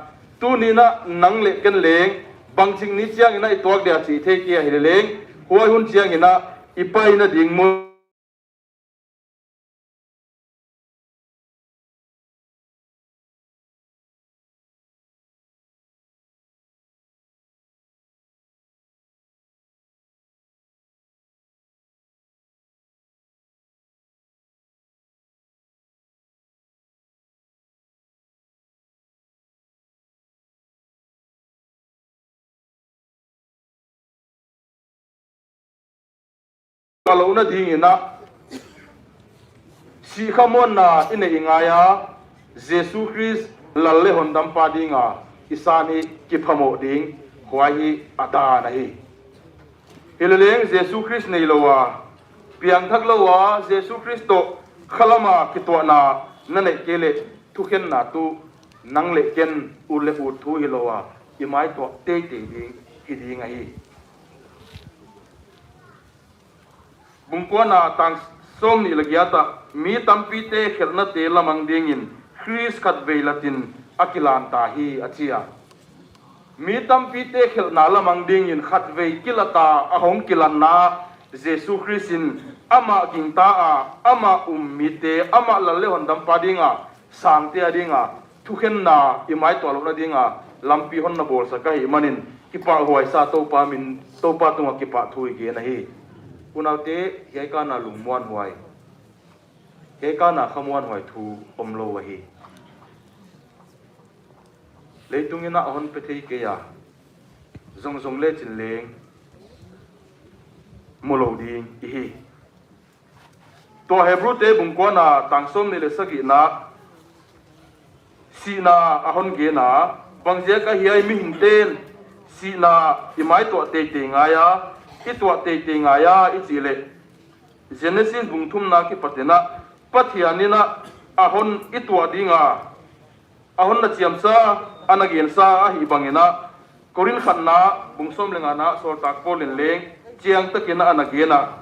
tuni'n a nang leh ken leng bangchik ni chiangin a i tuak dia chih thei kei a, hileleng huai hun chiangin a i paina ding mun a lohna dingin a, sih khamuanna i neih ngai a, Jesu Khrist Lal leh Hondampa dinga i san hi kiphamoh ding, huai hi a dan ahi. Hileleng Jesu Khrist neilou a, piangthak lou a, Jesu Khrist toh khalam a kituahna na neih kei leh, thukhenna tuh nang leh ken ut leh ut thu hilou a, i maituah teitei ding hi ding ahi. Bung kuana tang sawmnih leh giat ah, mi tampite khelhnate lamang dingin Khrist khatvei latin a kilan ta hi, a chi a. Mi tampite khelhna lamang dingin khatvei kilata a hong kilanna Jesu Khrist in amah gingta a, amah um mite, amah lal leh hondampa dinga, sangte a dinga thukhenna i maituah louhna dinga lampi hon na bawlsak ahih manin, kipahhuai sa Toupa min, Toupa tunga kipahthu i gen ahi. Unaute, hiai kana lungmuanhuai, hiai kana khamuanhuai thu omlou ahi. Leitung in a hon pe thei kei a, zongzong lechin leng mu lou ding i hi. Tua Hebrute bung kuana tang sawmnih leh sagihna sihna a hon gen a, bangziak a hiai mihingten sihna i maituah teitei ngai a, i tuah teitei ngai a i chih leh, Genesis bung thumna kipat in a, Pathian in a, a hon i tuah dinga a hon na chiamsa, a na gensa ahih bangin a, Korinth khatna bung sawm leh ngana sawltak Paul in leng chiangtakin a na gen a.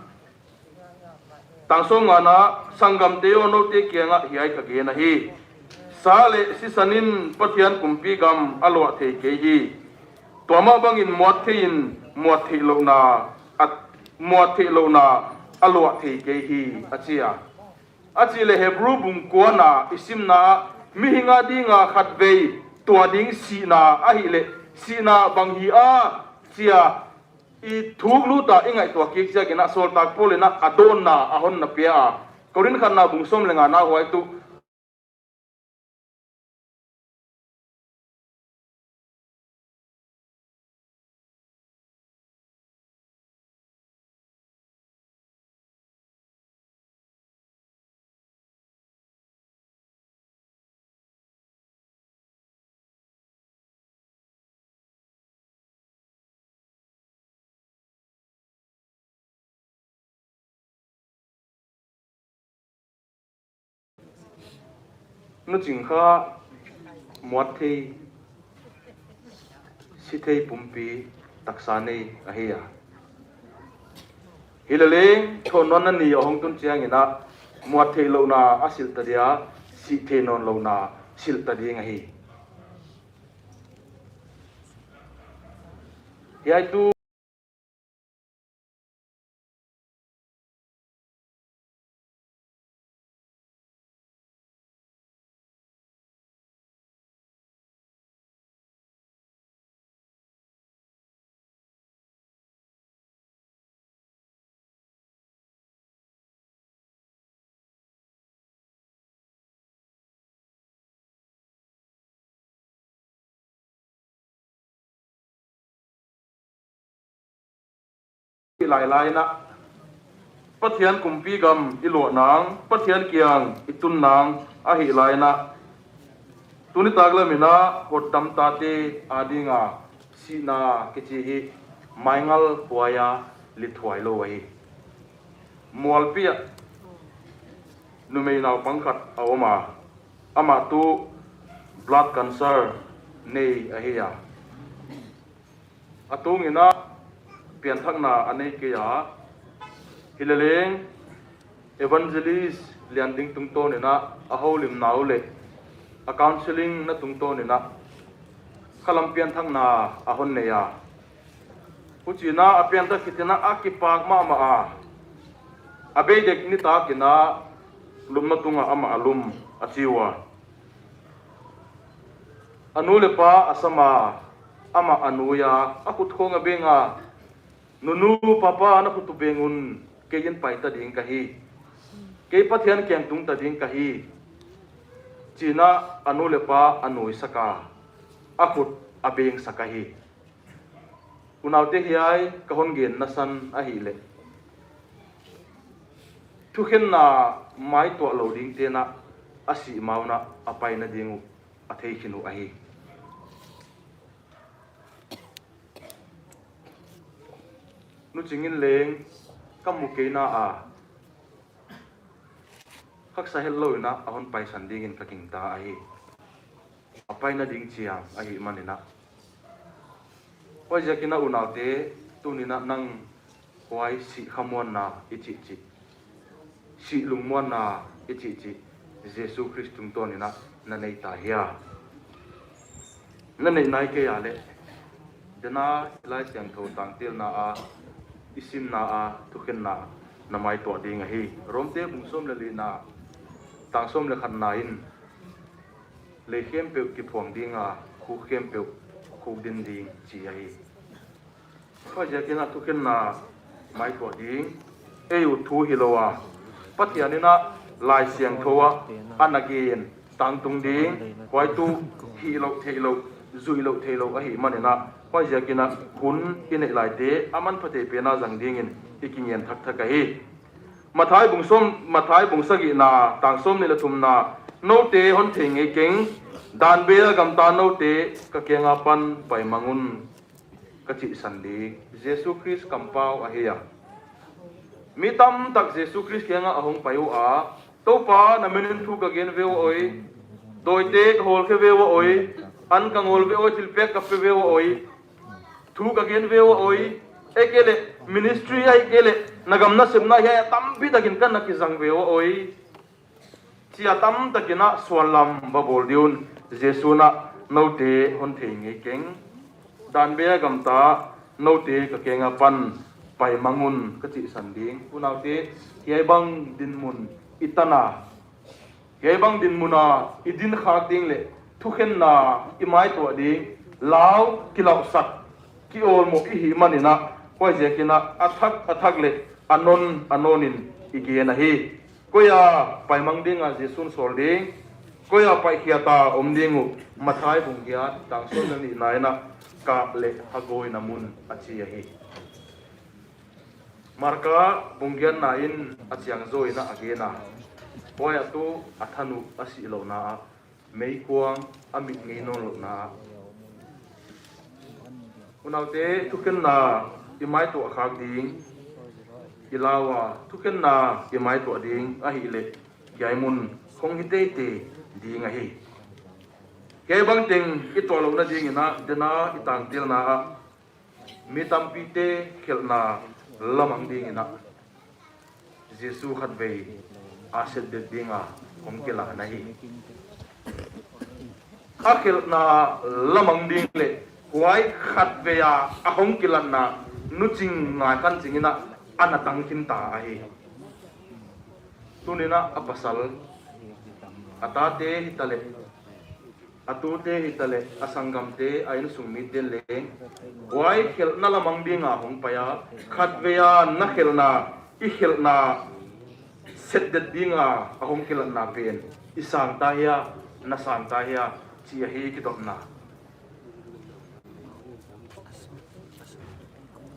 Tang sawmngana, sanggamte aw, noute kianga hiai ka gen ahi. Sa leh sisan in Pathian kumpi gam a luah thei kei hi. Tua mah bangin muat thei in muat theihlouhna, a, muat theihlouhna a luah thei kei hi, a chi a. A chih leh Hebru bung kuana i simna ah, mihing a dinga khatvei tuah ding sihna ahih leh, sihna bang hi a, chia i thuk lut a i ngaihtuah kik ziakin a, sawltak Paul in a, a dawnna a hon na pia a. Korinth khatna bung sawm leh ngana huai tuh Nu Ching kha muat thei, si thei pumpi taksa nei ahi a. Hileleng, thon nawnna ni a hong tun chiangin a, muat theihlouhna a silh ta dia, si thei nawnlouhna silh ta ding ahi. Hiai tuh Hileleng, Pathian kumpi gam i luah nang, Pathian kiang i tun nang ahih laiin a, tuni taklam in a hotdam tate a dinga sihna kichi hi maingal huai a lithuai lou ahi. Mualpi ah numei naupang khat a om a, amah tuh blood cancer nei ahi a. A tungin a pianthakna a nei kei a. Hileleng, Evangelist Lian Ding tungtawn in a, a houlimna uh leh a counselling na tungtawn in a, khalam pianthakna a hon nei a. Huchiin a, a pianthak khit in a, a kipak mahmah a. A bei dek nitak in a, lupna tunga amah a lum a chi ua. A nu leh pa a sam a, amah a nui a, a khut khawng a beng a, "Nunu, papa, na khut uh beng un, kei in pai ta ding ka hi. Kei Pathian kiang tung ta ding ka hi," chiin a, a nu leh pa a nuisak a, a khut a bengsak ahi. Unaute, hiai ka hon genna san ahihleh, thukhenna maituah lou dingte'n a, a sih ma un a paina ding uh a theikhin uh ahi. Nu Ching in leng ka mu kei na a, haksa hetlou in a, a hon paisan dingin ka gingta ahi. A paina ding chiang ahih manin a. Huaiziakin a, unaute, tuni'n a nang huai sih khamuanna i chihchih, sih lungmuanna i chihchih, Jesu Khrist tungtawn in a na nei ta hia? Na neih nai kei a leh, Dena Laisiangthou tangtelna a i simna a thukhenna na maituah ding ahi. Romte bung sawm leh lina, tang sawm leh khatna in, lei khempeuh kiphuang ding a, khuk khempeuh khukdin ding chi ahi. Huaiziakin a thukhenna maituah ding, ei ut thu hilou a, Pathian in a Laisiangthou a ana gen tangtung ding, huai tuh hihlouh theihlouh, zuihlouh theihlouh ahihmanin a, huaiziakin a hun i neih laite a manpha thei pen a zang dingin i kingen thakthak ahi. Mathai bung sawm, Mathai bung sagihna, tang sawmnih leh thumna, noute hon thei ngei keng, dan bei a gamta noute ka kiang apan paimang un, ka chihsan ding. Jesu Khrist kampau ahi a. Mi tamtak Jesu Khrist kiangah a hong pai ua, Toupa, na min in thu ka gen ve ua oi, dawite ka hawlkhe ve ua oi, an ka ngawl ve ua oi, thilpiak ka pe ve ua oi, thu ka gen ve ua oi, ahihkeileh ministry ahihkeileh na gam nasepna hiai a tampi takin ka na kizang ve ua oi, chi a tamtakin a suanlam va bawl ding un, Jesu'n a, noute hon thei ngei keng, dan bei a gamta noute ka kiang apan paimang un, ka chihsan ding. Unaute, hiai bang dinmun i tan a, hiai bang dinmun a i din khak ding leh thukhenna i maituah ding, lau kilauhsak, ki awlmoh i hihmanin a, huaiziakin a, a thak a thak leh a nawn a nawnin i gen ahi. Koi a paimang ding a Jesu'n sawl ding, koi a paihkhiat a om ding uh, Mathai bung giat, tang sawm leh nihna in a, kap leh hagawina mun a chi ahi. Marka bung giatna in a chiang zaw in a gen a, huai a tuh a than uh a sihlouhna ah, meikuang a mit ngei nawnlouhna ah. Unaute, thukhenna i maituah khak ding, i lau a, thukhenna i maituah ding ahihleh, hiai mun hong hi teitei ding ahi. Hiai bangteng i tuahlouhna dingin a, dena i tangtelna ah, mi tampite khelhna la mang dingin a, Jesu khatvei a setdet ding a hong kilan ahi. A khelhna la mang ding leh, huai khatvei a a hong kilanna nuching ngaikhan chingin a, ana tang khin ta ahi. Tuni'n a, a pasal, a tate hitaleh, a tute hitaleh, a sanggamte, a insung miten leng, huai khelhna la mang ding a hong pai a, khatvei a na khelhna, i khelhna setdet ding a a hong kilanna pen, i sang ta hia, na sang ta hia, chi ahi kidotna.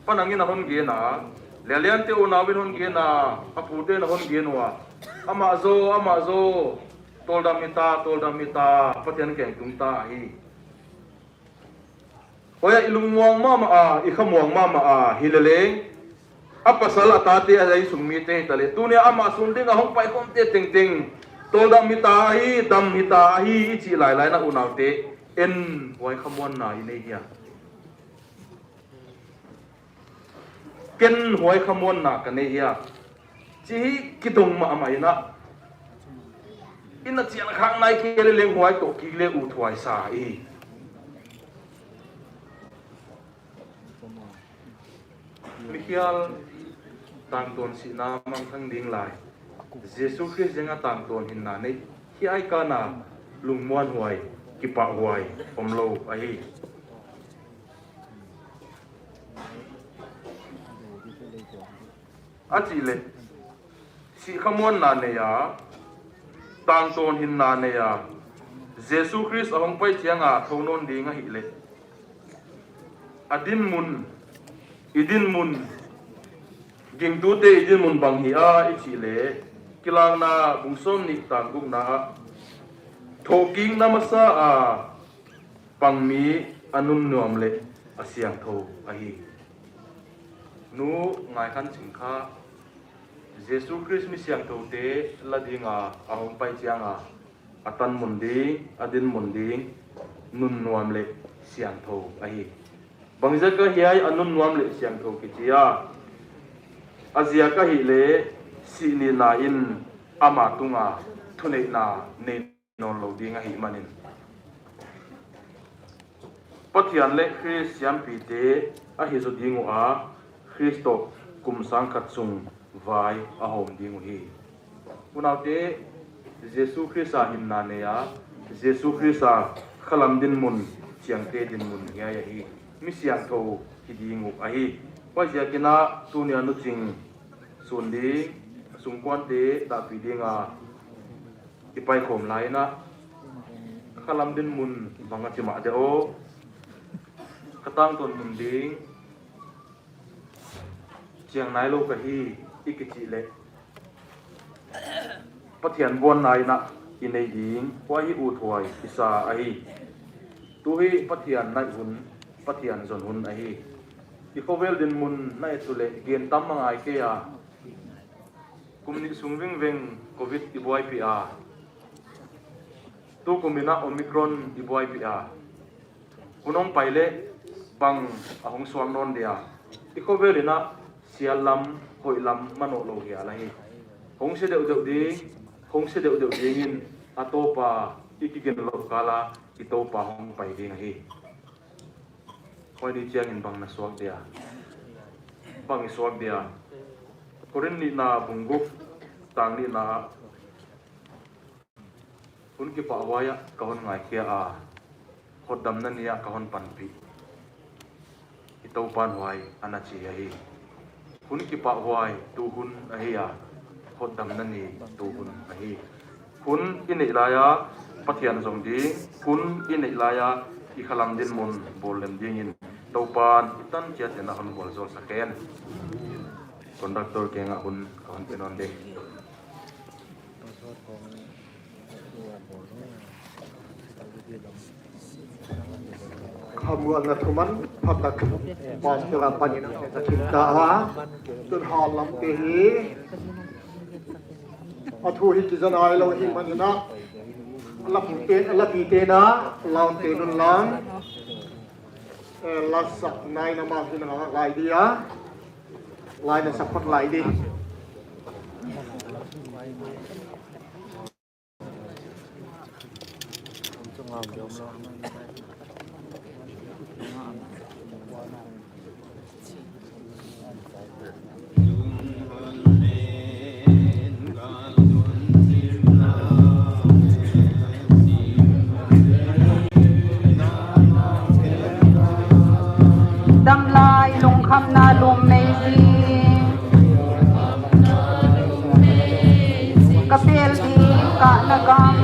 Pa Nang in a hon gen a, Lianliante unau in hon gen a, a pute'n a hon gen ua, amah zaw, amah zaw, tawldam hita, tawldam hita, Pathian kiang tung ta ahi. Huai a i lungmuang mahmah a, i khamuang mahmah a, hileleng, a pasal, a tate, a insung mite hitaleh, tuni a amah sung ding a hong paikhawmte tengteng, tawldam hita ahi, dam hita ahi, i chih lailai in a, unaute, en huai khamuanna i nei hia? Ken huai khamuanna ka nei hia, chih kidong mahmah in a, i na chian khak nai kei leleng huai toh kik leh uthuai sa i. Mikhial tangtawn sihna mangthang ding lai, Jesu Khrist ziak a tangtawn hinna nei, hiai kan a lungmuanhuai, kipahhuai omlou ahi. A chih leh, sih khamuanna nei a, tangtawn hinna nei a, Jesu Khrist a hong pai chiang a thou nawn ding ahihleh, a dinmun, i dinmun, gingtute i dinmun bang hia i chih leh, Kilakna bung sawmnih tang gukna ah, thohkikna masa a pang mi a nunnuam leh a siangthou ahi. Nu Ngaikhanching kha, Jesu Khrist mi siangthoute la ding a a hong pai chiang a, a tan mun ding, a din mun ding, nunnuam leh siangthou ahi. Bangziak a hiai a nunnuam leh siangthou kichi a? A ziak ahihleh, sih nihna in ama tung a thuneihna nei nawnlou ding ahihmanin. Pathian leh Khrist siampite ahi zaw ding ua, Khrist toh kum sang khat sung vai a hawm ding uhi. Unaute, Jesu Khrist a hinna nei a, Jesu Khrist a khalam dinmun chiangte dinmun hiai ahi. Mi siangthou hi ding uh ahi. Huaiziakin a tuni a nu ching sun ding, sungkuante dahpih ding a i paikhawm lai in a, khalam dinmun bang a chi mah de aw, ka tangtawn mun ding chiang nailou ka hi i kichih leh, Pathian buanna in a i nei ding, huai hi uthuai i sa ahi. Tu hi Pathian naih hun, Pathian zon hun ahi. I khovel dinmun na et uleh gen tam a ngai kei a. Kum nih sung vengveng Covid i buaipih a. Tukum in a Omicron i buaipih a. Hun hong pai leh bang a hong suak nawn dia. I khovel in a sial lam, hoih lam manoh lou hial ahi. Hong se deuhdeuh ding, hong se deuhdeuh dingin a Toupa i kigen louh kal a i Toupa hong pai ding ahi. Huai ni chiangin bang na suak dia? Bang i suak dia? Korin nihna bung guk, tang nihna, hun kipahhuai ah ka hon ngaikhia a, hotdamna ni ah ka hon panpih. I Toupan huai ana chi ahi. Hun kipahhuai tu hun ahi a, hotdamna ni tu hun ahi. Hun i neih lai a Pathian zong ding, hun i neih lai a i khalam dinmun bawl lem dingin Toupan i tan chiat in a hon vualzawl sak hen. Conductor kiangah hun ka hon pe nawn ding. Khamuanna thuman phatak pastor apan in a thim ta a, tun hal lamte hi a thu hi kiza nailou hi manin a, lapite, lapite na, launte nun lang, eh, lasak naina mah hi na lai dia, lai na support lai di. Damlai lungkhamna lum mei zing, ka pel ding kahna gam,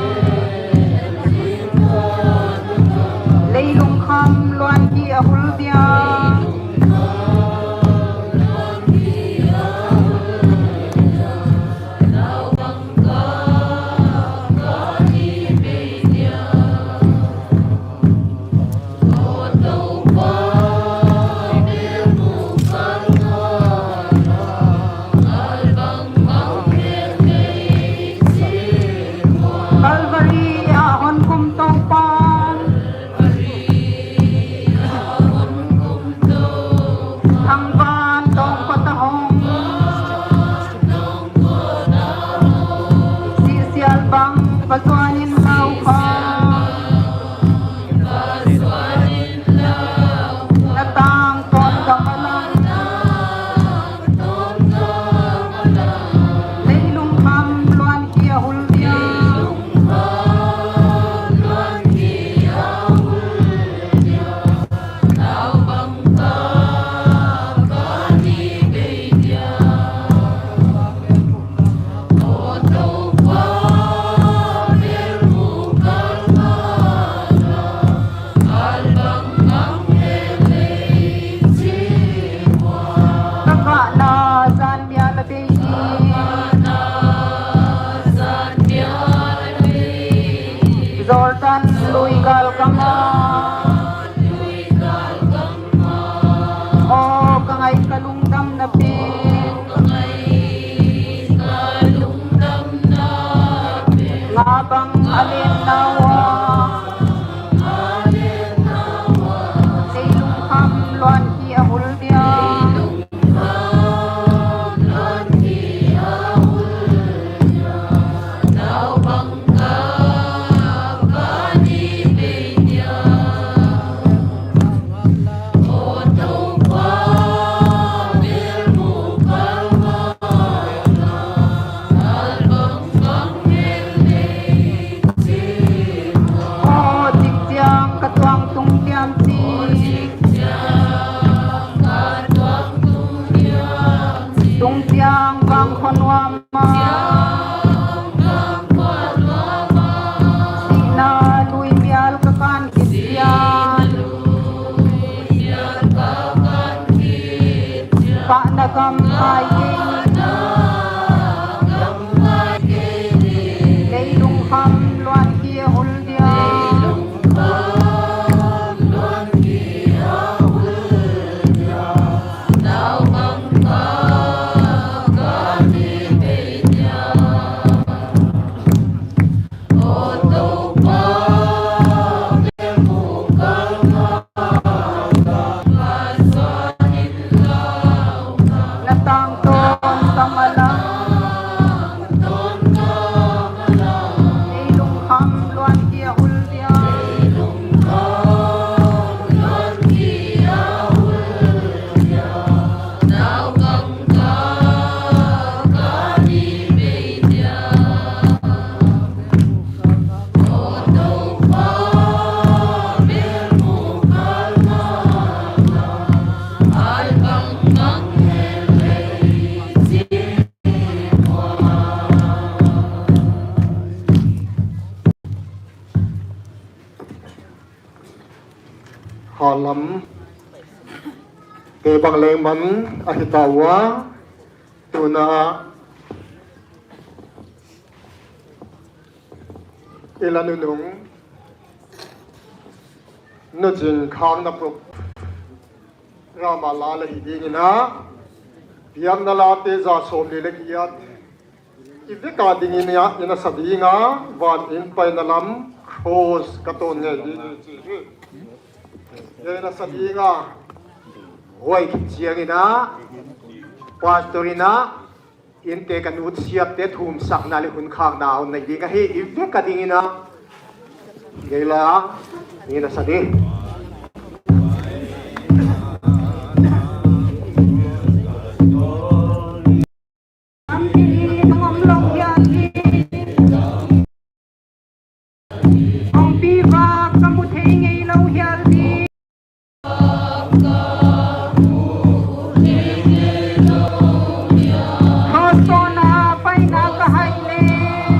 leilung kham luan hi a hul dia. Calvary ah hon kum Toupa, thangvan tawngkot a hong, sihsial bang va zuan inla, na tangtawn gam a lang. Leilung kham luan hi a hul dia. Siang bang khua nuam a. Sihna lui mial ka kan kit chiang. Pahna gam ngai kei. Leilung kham luan kia hul dia. Na tangtawn tang a lang. Ei lungkham luan kia hul dia. Halam te bang leng man ahi ta ua, tuna i la nunung nu zingkhang na program a la la hi ding in a, biakna late za sawm leh giat i vek a ding in a, i na sa ding a, van in paina lam cross ka tawn ngei ding i chi hi. I na sa ding a, huai khit chiang in a, pastor in a, innte ka nutsiatte thumsakna leh hun khakna hon nei ding ahi, i vek a ding in a. Gei la, i na sa ding. Cross tawn a paina ka hai leh.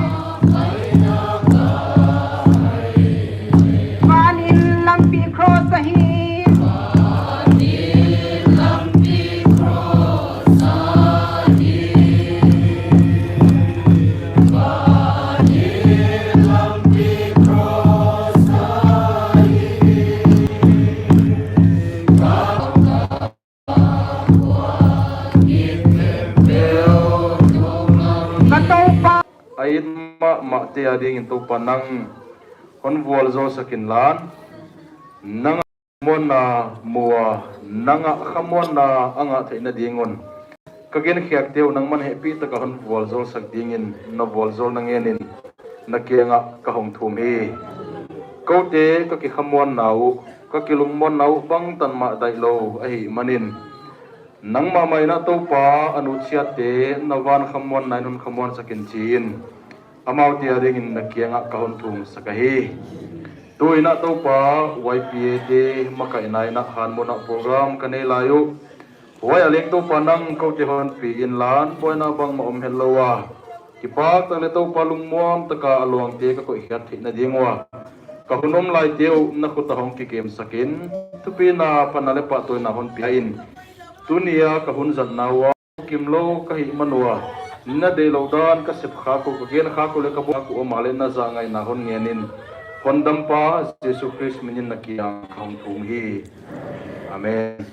Van in lampi cross ahi. Ka Toupa. A it mahmahte a ding in Toupa nang hon vualzawlsak inla, nang a muanna mu a, nang a khamuanna a ngah theihna ding un ka genkhiakte uh nangman hehpihtak a hon vualzawlsak ding in na vualzawlna ngen in na kiang ah ka hong thum hi. Koute ka kikhamuanna uh, ka kilungmuanna uh bangtan mah daihlou ahihman in, nangmah mah in a Toupa a nutsiatte na van khamuanna in hon khamuansak in chi in, amaute a ding in na kiang ah ka hon thumsak ahi. Tu in a Toupa, Y P A te makaihna in a hanmun ah program ka nei lai uh, huai a leng Toupa nang koute hon pi inla, buaina bangmah om hetlou a, kipaktak leh Toupa lungmuang tak a a luangte ka koihkhiat theihna ding ua ka hun om laite uh na khut a hong kikemsak in, thupina, panna leh pahtawina hon pia in, tuni a ka hun zatna ua kimlou ka hihman ua, na deihlouh dan ka sep khak uh, ka gen khak uh leh ka buak khak uh om a leh na zahngaihna hon ngen in, hondampa Jesu Khrist min in na kiang ka hong thum hi. Amen.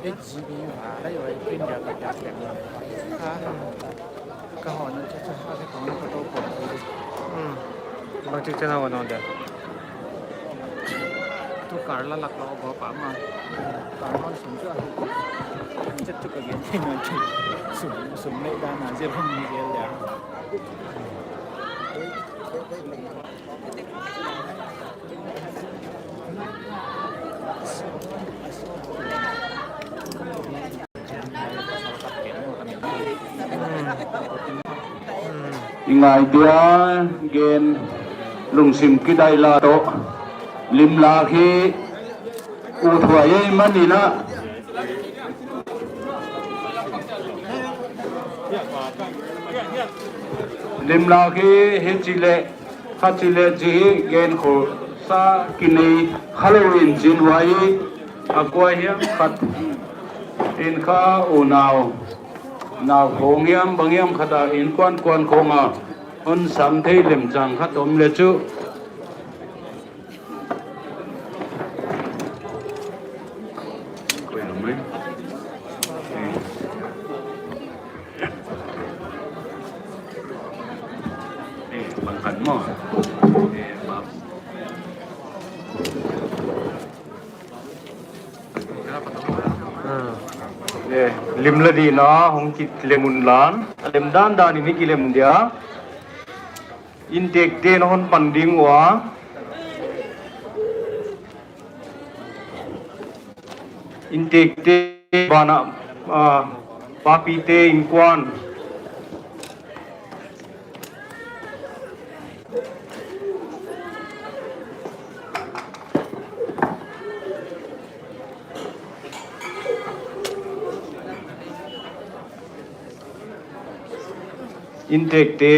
Eight G B uh, lai oi print dia ka piak piak na. Ka, ka hon na cha cha ha ka kong ka to ko. Hmm. Bangchi channel wan dia. Tu kar la lak lo go pa ma. Kar hon sum chu a. Chet chu ka gen thei na chu. Sum, sum le da na je hon ni gel dia. I ngai dia gen lungsim kidai la toh. Lim la hi u thuai ei man in a. Lim la hi hichi le, kha chi le chi hi gen khosa kinei kha lou in chin huai a kua hiam khat in kha unau, nau khong hiam bang hiam khat a inkuan kuan khong a hon sam thei lemchang khat om le chu. Eh, lim la di na hong kilem un lan. Lem dan dan in i kilem dia. Inntekte'n hon pan ding ua. Inntekte banah, ah, papite innkuan. Inntekte.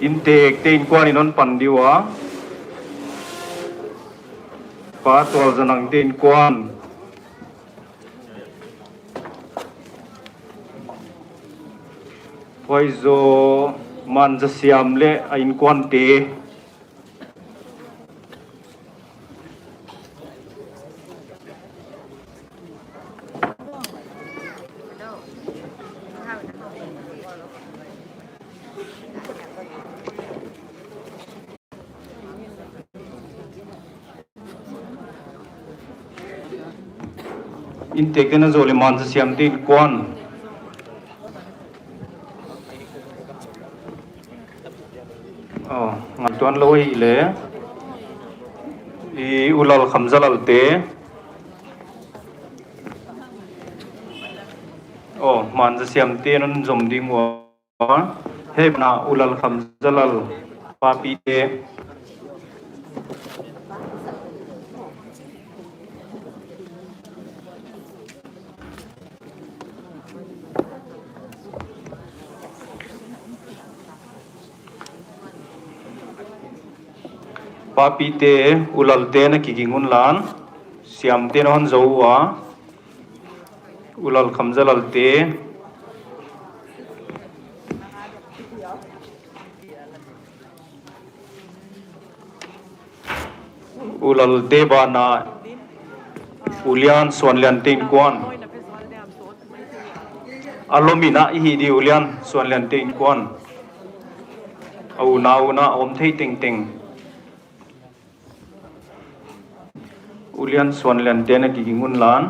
Inntekte innkuan in hon pan di ua. Pa Tualzanangte innkuan. Huai zoh Manzasiam leh a innkuante. Inntekte'n a zoh leh Manzasiamte innkuan. Oh, ngaihtuah lou hi leh. I U Lalkhamzalalte. Oh, Manzasiamte'n hon zom ding ua. Hei, na U Lalkhamzalal papite. Papite, U Lalte'n a kiging un lan, Siamte'n hon zou ua. U Lalkhamzalalte. U Lalte banah U Liansuanliante innkuan. A lom in a i hih di U Liansuanliante innkuan. A unau un a om thei tengteng. U Liansuanliante'n a kiging un lan.